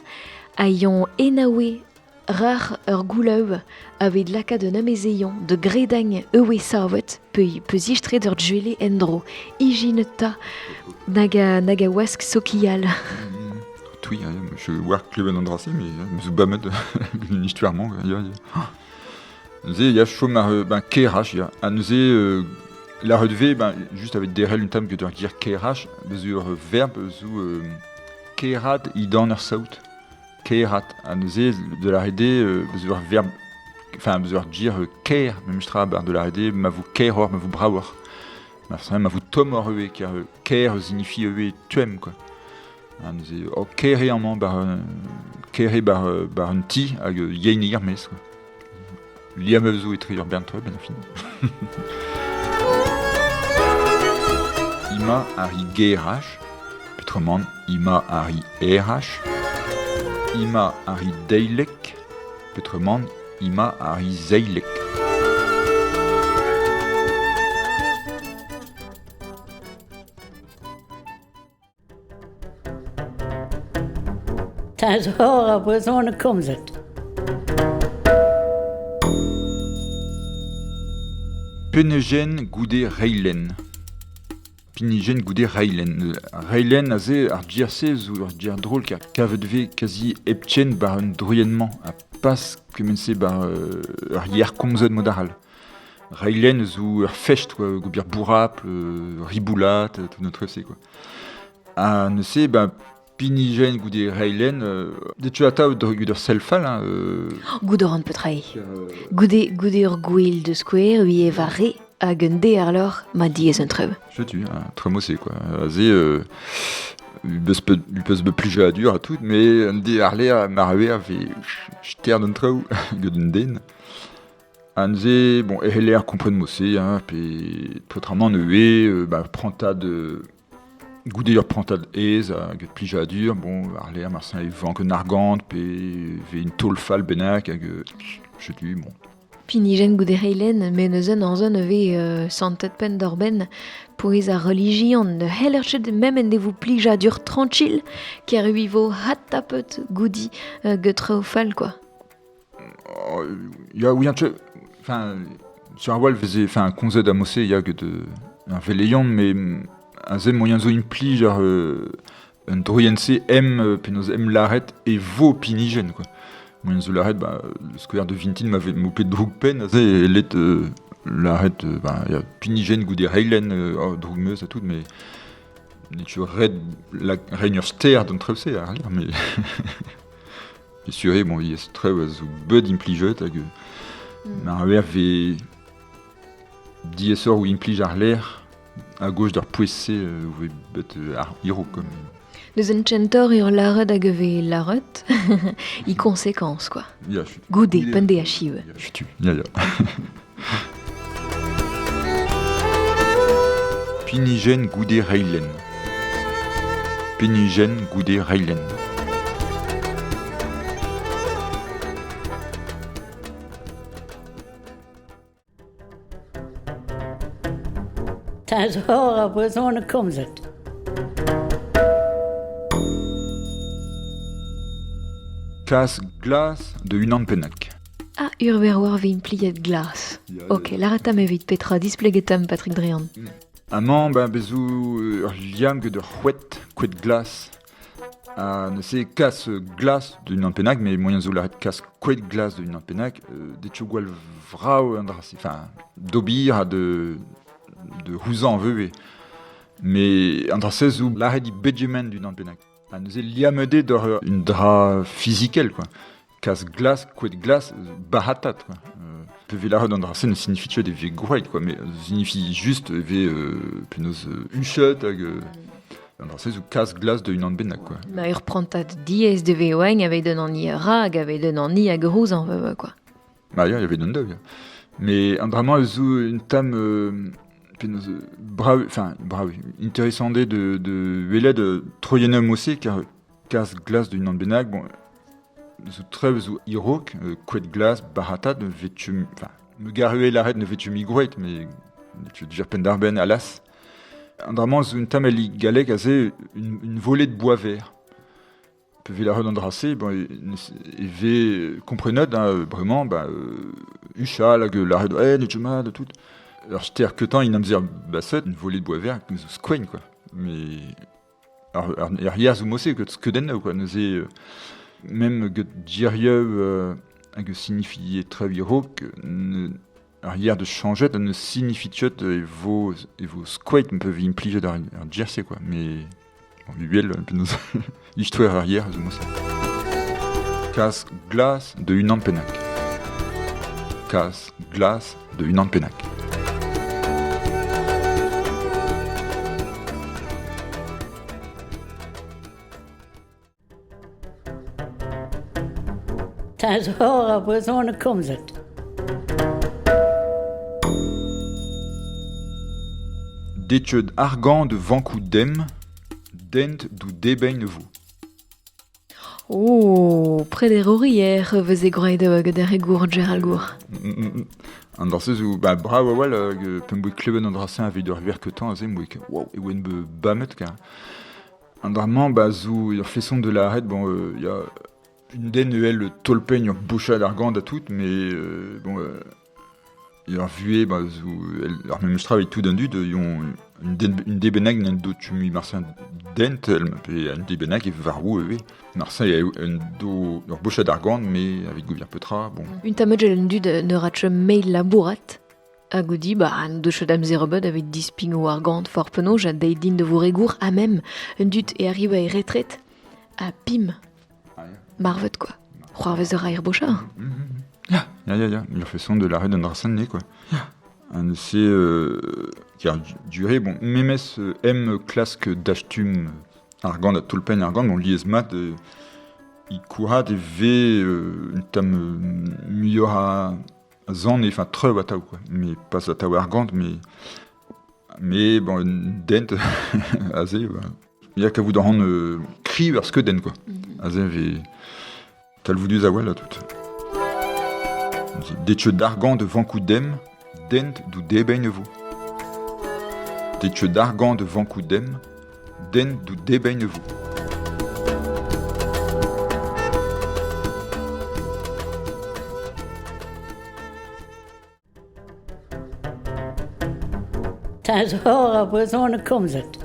aion enaoue rar ur goulaou aveit laka de namezeion de gredagn ewe savet pe zistre d'ur djuele endro. Ijin ta naga wask sokial. Oui, je war klevet an drase, mais zo bamet une histoire man. Ya, ya. Neuze, ya chom ar ben kerach, ya. Ha neuze, la redeve, ben, juste avec derel un tam get ur gir kerach, beus ur verb zo kerad idan ur saout. Kerat, ha neuze de la rede, beus ur verb, enfin, beus ur gir ker, même stra, bar de la rede, ma vous keror, ma vous braor. Ma vous tomor eo, ker ker signifie eo tuem, quoi. Ha neuze, o kere amañ bar, kere bar, bar un ti hag yein ir mez, quoi. Liam zo etre ur bern ben fin. Ima ari gerach, petrement ima ari erach, ima ari deilek, petrement ima ari zeilek. Teñzor ar brezhoneg komzet. Penejen goude reilen. Pinijen goude reilen. Reilen aze ar gierse zo ur gier drôle car kavet ve quasi epchen bar un droiennement a pas kemense bar ur hier komzet modaral. Reilen zo ur fecht quoi, gobir bourrapl, riboulat, tout notre se quoi. Ha neuze ben pinijen goude reilen, de tu ata goude ur selfal, hein, Goude ran petrae. Goude ur gwil de square, ui e va re hag un de ar lor, ma diez un trev. Je tu, hein, tremo c'est quoi. Aze, beus be plija a dur a tout, mais un de ar lea marwe a ve stern un treu gant un den. Ha neuze, bon, e heller kompren mose, hein, pe peotramant neue, ba, prantad, goude ur prantad aez hag plija a dur, bon, ar lea marsin e vank un argant, pe ve un taol fall bennak hag, je tu, bon. Pinijenn goude reilen, met neuze an e vez santet penn d'ar benn pouez ar relijion. Ne c'heller ket mem en devo plijadur tranquil, ker ui vo hat-tapet goudi get traoù fall, quoi. Oh, ya, oui, enfin, sur ar wall veze, enfin, komzet a-mose, ya, get ar veleion, mais aze moyen zo implij ar un droienn-se em penaos em lâret e vo pinijenn, quoi. Moyen zo lâret, ba, skouer de vintin ma ve m'ho pet droug penn aze e let lâret ba, ya, pinijenn goude reilenn, oh, droug meus ha tout, mais n'eo ket ret reiñ ur ster d'an traoù-se, a lâr, mais et sur eo, bon, yes, traoù a zo bet implijet hag mar wer vez diaesoc'h o implij ar lec'h a-gauche d'ar pouez-se euh, bet ar hiro comme. Deus un tchentor ur lâret hag e vez lâret i conséquence quoi. Ya, Goude, pende achiv. Chutu, ya ya. Pinijenn goude reilenn. Pinijenn goude reilenn. Teñzor ar brezhoneg komzet. Kas glas de unan pennak. Ah, ur verr vez impliet glas. Ok, lâret evit petra displeget Patrick Drian. Amañ, ben, bezou ur liamm get ur c'hwet, c'hwet glas. Ha neuze kas glas d'un pennak, mais moyen zo lâret kas kouet glas d'un pennak, detio gwall vrav an dra-se. Enfin, d'obir ha de, de c'houzañv ivez. Mais an dra-se zo lâret i bedgement d'un pennak. Ha neuze liammet eo d'ur un dra fizikel, quoi. Kas glas, kouet glas, bahatat, quoi. Pe vez lâret an dra-se ne signifie ket e vez gwraet, quoi, mais signifie juste e vez penaos huchet hag an dra-se zo kas glas de unan bennak, quoi. Ma ur prantad diaes de veoañ aveit un ani rag, aveit un ani hag c'houzañv, quoi. Ma ya, il y avait un deuil. Mais an dra-mañ zo un tamm penaos brav, enfin brav, intéressant eo de, de welet troiennoù mose kar kas glas de unan bennak, bon, zo trev zo irok, kouet glas, bahatat, ne vetu, enfin, me garue lâret ne vetu mi groet, mais tu dire penn d'ar benn, alas. An dra-mañ zo un tamm el galleg aze une volée de bois vert. Pe vez lâret an dra-se, bon, e vez komprenet, hein, bremañ, ba, huchal hag lâret, eh, ne ket mat, tout. Ur ster keutañ in amzer baset, une volée de bois vert, zo skoen, quoi. Mais ar, ar, ar yer zo mose get skeudennoù, quoi. Neuze, même get dirieu hag signifie trev irok, ar yer de chañjet ne signifie ket e vo, e vo skoet pe vi implijet ar, ar jersey, quoi. Mais bon, uvel, penaos istoer ar yer zo mose. Kas glas de unan pennak. Kas glas de unan pennak. Teñzor ar brezhoneg komzet. Deteud argant de vankoù dem, dent dou debein vo. Oh, prederourier veze gwraet gant ar re gour Gérald Gour. An dra-se zo ba, brav a-walc'h hag p'em boa klevet an dra-se evit ur verr keutañ aze, em boa ket wow, e oan bet bamet kar. An dra-mañ ba zo ur feson de lâret, bon, ya un den evel tolpenn ur bochad argant ha tout, mais bon, ur vuhez ba zo ar memes tra evit tout an dud, yon un den un den bennak n'en do tu mui marse un dent, pe un den bennak e varv ivez. Marse eo un do ur bochad argant, mais evit gouvier petra, bon. Un tamm un dud ne rat mail labourat. Hag goudi, ba, an deus amzer ebet aveit dispign o argant for penaos a deit din de vo regour ha mem un dud e arriv e retret ha pim, marvet quoi. C'hoarvez ur raer bocha. Ya, ya, ya, ya. Ur feson de l'arrêt d'un dra-sen ne, quoi. Un se car duré, bon, memes em klask dastum argant a tolpenn argant, bon, lies mat, i kourad e ve un tamm muioc'h a zan, enfin treu atav, quoi. Mais pas atav argant, mais bon, un dent aze, ba. Ya kavout a ran kri ar skeudenn, quoi. Aze ve talvoudus a-walc'h tout. Detche d'argant de vankoudem, dent dou debein vo. Detche d'argant de vankoudem, dent dou debein vo. Teñzor ar brezhoneg komzet.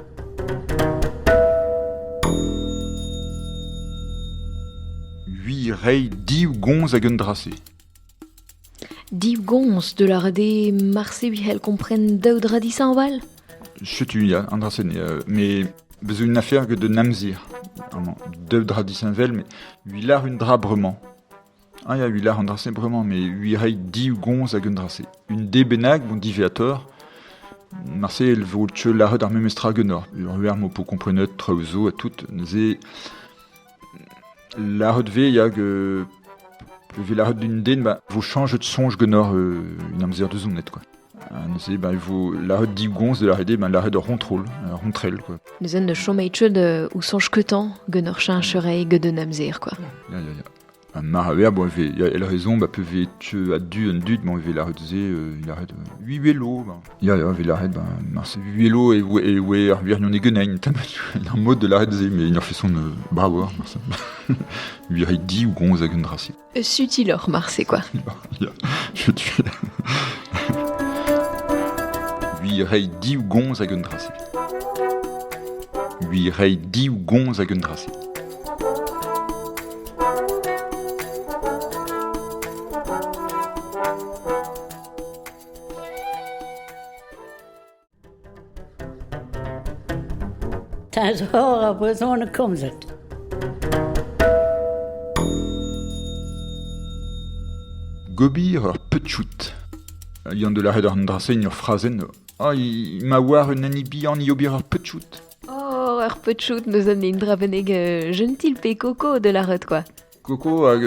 Ui rei div gonz hag un drase. Div gonz de la rede marse ui hel kompren daou dra dishañval? Chetu ya, an drase, mais bezo une affaire de namzir. Amañ, daou dra dishañvel, mais ui lar un dra bremañ. Ah ya, ui lar an drase bremañ, mais ui rei div gonz hag un drase. Un de bennak, bon diveator, marse el vo tcheu laret ar memestra genor. Ur wer mo po komprenet traoù zo ha tout, neuze laret ve ya ge ve laret d'un den, ba, vo chanjet soñj genor une amzer de zonet, quoi. Ha neuze, ba, vo laret div gonz de laret ba, laret ur rontrol, ur rontrel, quoi. Neuze ne chomeit tcheud ou soñj ketan genor cheñcherei get un amzer, quoi. Ya, ya, ya. Ha mar a ver, bon, ve, ya, el raison, ba, pe ve tcheu a du un dud, bon, ve laret ze, laret, ui welo, ba. Ya, ya, ve laret, ba, marse ui welo e oe, e oe ar wirnion e genain, tam, un mod de laret ze, mais il en fait son bravo, marse. Ui rei div gonz hag un drase. Sutilor, marse, quoi. Ya, je tue. Ui rei div gonz hag un drase. Ui rei div gonz hag un drase. Teñzor ar brezhoneg komzet. Gobir ur petchout. Yann de laret ar drasein ur frazenn. Ah, i ma war un ani bihan i obir ur petchout. Oh, ur petchout neus an indra beneg gentil pe koko de laret, quoi. Koko hag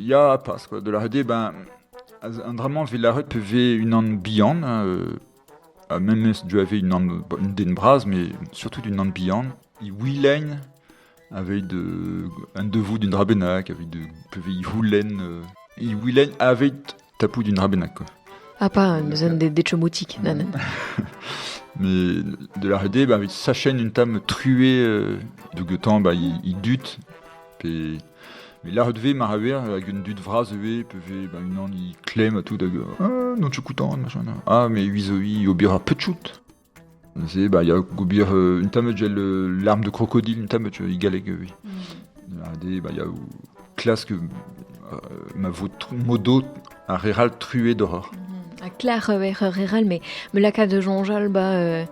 ya a pas, quoi. De laret ben, an dramañ ve laret pe ve un an bihan, ha memes du ave une an, une den braz, mais surtout d'une an bihan, i wilein avec de, un devou d'une drabenak, avec de, pe ve i houlen, i wilein avec tapou d'une drabenak, quoi. Ah pas, neus an de chomotik, nan, nan. Mais de la rede, bah, avec sa chaîne une tam truée de getan, bah, i dut, pe, mais la redve mar aver, hag un dut vraz eve, pe ve, bah, une an i klem a tout, hag, ah, non tchoukutan, machin, non. Ah, mais ui zo i obir ar petchout. Neuze, bah, ya gobir une tam gel larme de crocodile, une tam i galeg, oui. De la rede, bah, ya klask ma vo modo ar reral trué d'horreur. A klar ur reral, mais me laka de jonjal, ba,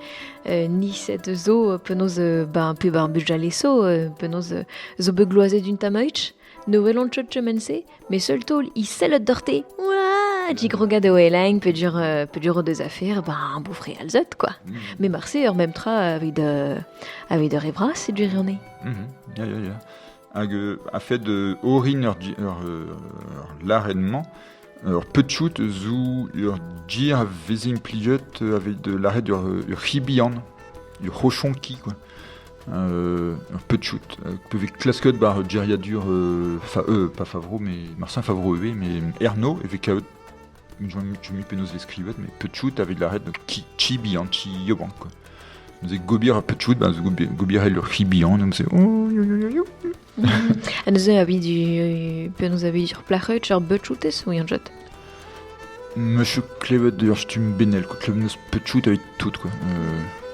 niset zo, penaos, ba, pe bar bujale so, penaos, zo be gloazet d'un tamaich, ne welont chot chemense, mais seul tol, i sellet dorte, ouah, di grogad o elaing, pe dur deux affaires, ba, un beau fré alzot, quoi. Mais marse, ur même tra avec de rebras, c'est du rionné. Ya, ya, ya. Hag a fait de orin ur larennement, ur petchout zo ur djir a veze implijet avec de l'arrêt ur c'hibian, ur rochon ki, quoi. Ur petchout. Peve klasket bar djeriadur pas Favreau, mais Marcin Favreau eve, mais Ernaud eve kaout, je mi penaos vez skrivet, mais petchout avec l'arrêt de ki, chibian, chi yoban, quoi. Neuze gobir ur petchout, ba, zo gobir el ur c'hibian, neuze, oh, yo, yo, yo, yo. Ha neuze avi du, penaos avi ur plac'heut, ur betchoutez, ou an jot? Monsieur klevet ur stumm benel, quoi. Klevet neus petchout avit tout, quoi.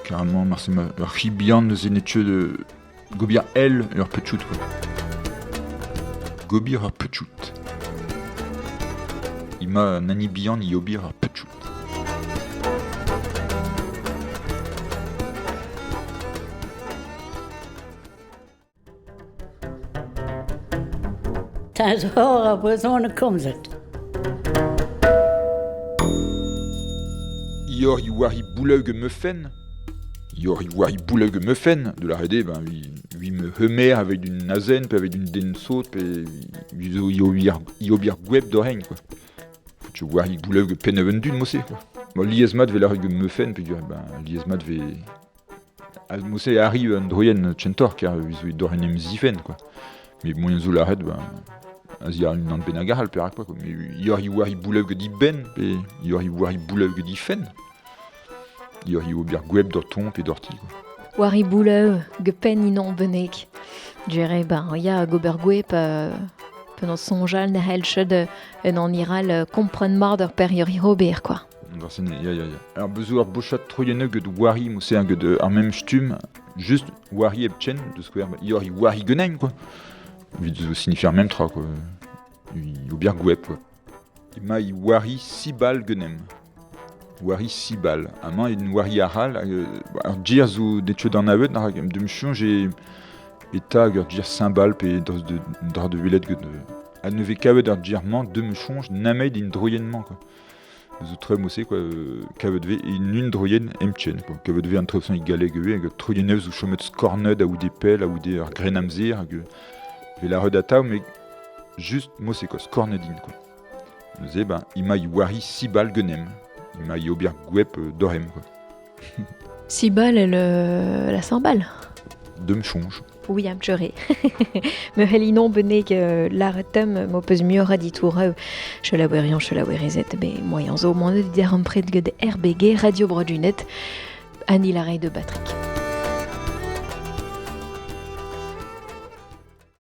Carrément, marse ma, ur c'hibian neuze netche de gobir el ur petchout, quoi. Gobir ur petchout. I ma nani bihan i obir ur petchout. Teñzor ar brezhoneg komzet. Ior i war i bouleug meufen. Ior i war i bouleug meufen. De la rede, ben, ui me hemer avec une azen, pe avec une den saute, pe ui zo i obir gweb d'oreign, quoi. Faut tu war i bouleug pen un dud, mosse, quoi. Bon, liesmat ve la reg meufen, pe ben, liesmat ve... A, mosse arri un droien tchentor, car ui zo i d'oreign em zifen, quoi. Mais moyen zo la red, ben, A ziar un an bennak all perak pas, quoi. Mais ior i war i boulev gant i ben, pe ior i war i boulev gant i fen. Ior i ober gweb d'ur ton pe d'ur ti, quoi. War i boulev ge pen inon benek. Jere, ben, ya gober gweb penaos sonjal ne c'hell chet en an iral kompren mat ur per ior i ober, quoi. Ya, ya, ya. Alors, bezo ar bochat troienneù get wari, mo se get ar mem stum, just wari eb chen, de square, ior i wari genaim, quoi. Evit zo signifier ar mem tra, quoi. I ober gweb, quoi. Ma i wari sibal genem. Wari sibal. Amañ en wari aral, ar djir zo det d'an avet, na dem chonj e e tag ur djir symbal pe de dra de welet get a ne vez kavet ar djir-mañ dem chonj namet in droienn-mañ, quoi. Zo tre mosse, quoi, kavet ve in un droienn emchen, quoi. Kavet ve an treosan i galleg ve, hag troiennev zo chomet skornet a ou de pel, a ou de ar gren amzer, hag ve la redata, mais just mosse, quoi, skornet in, quoi. Neuze, ben, ima i wari sibal genem. Ima i ober gweb dorem, quoi. Sibal el la cymbale. Dem chonj. Oui, am tcheure. Me c'hell inon benek laretem mo peus muioc'h a ditoureu. Chelaouerion, chelaouerezet, be moyen zo moanet dir ampret get RBG, Radio Brodunet, Annie Larrey de Patrick.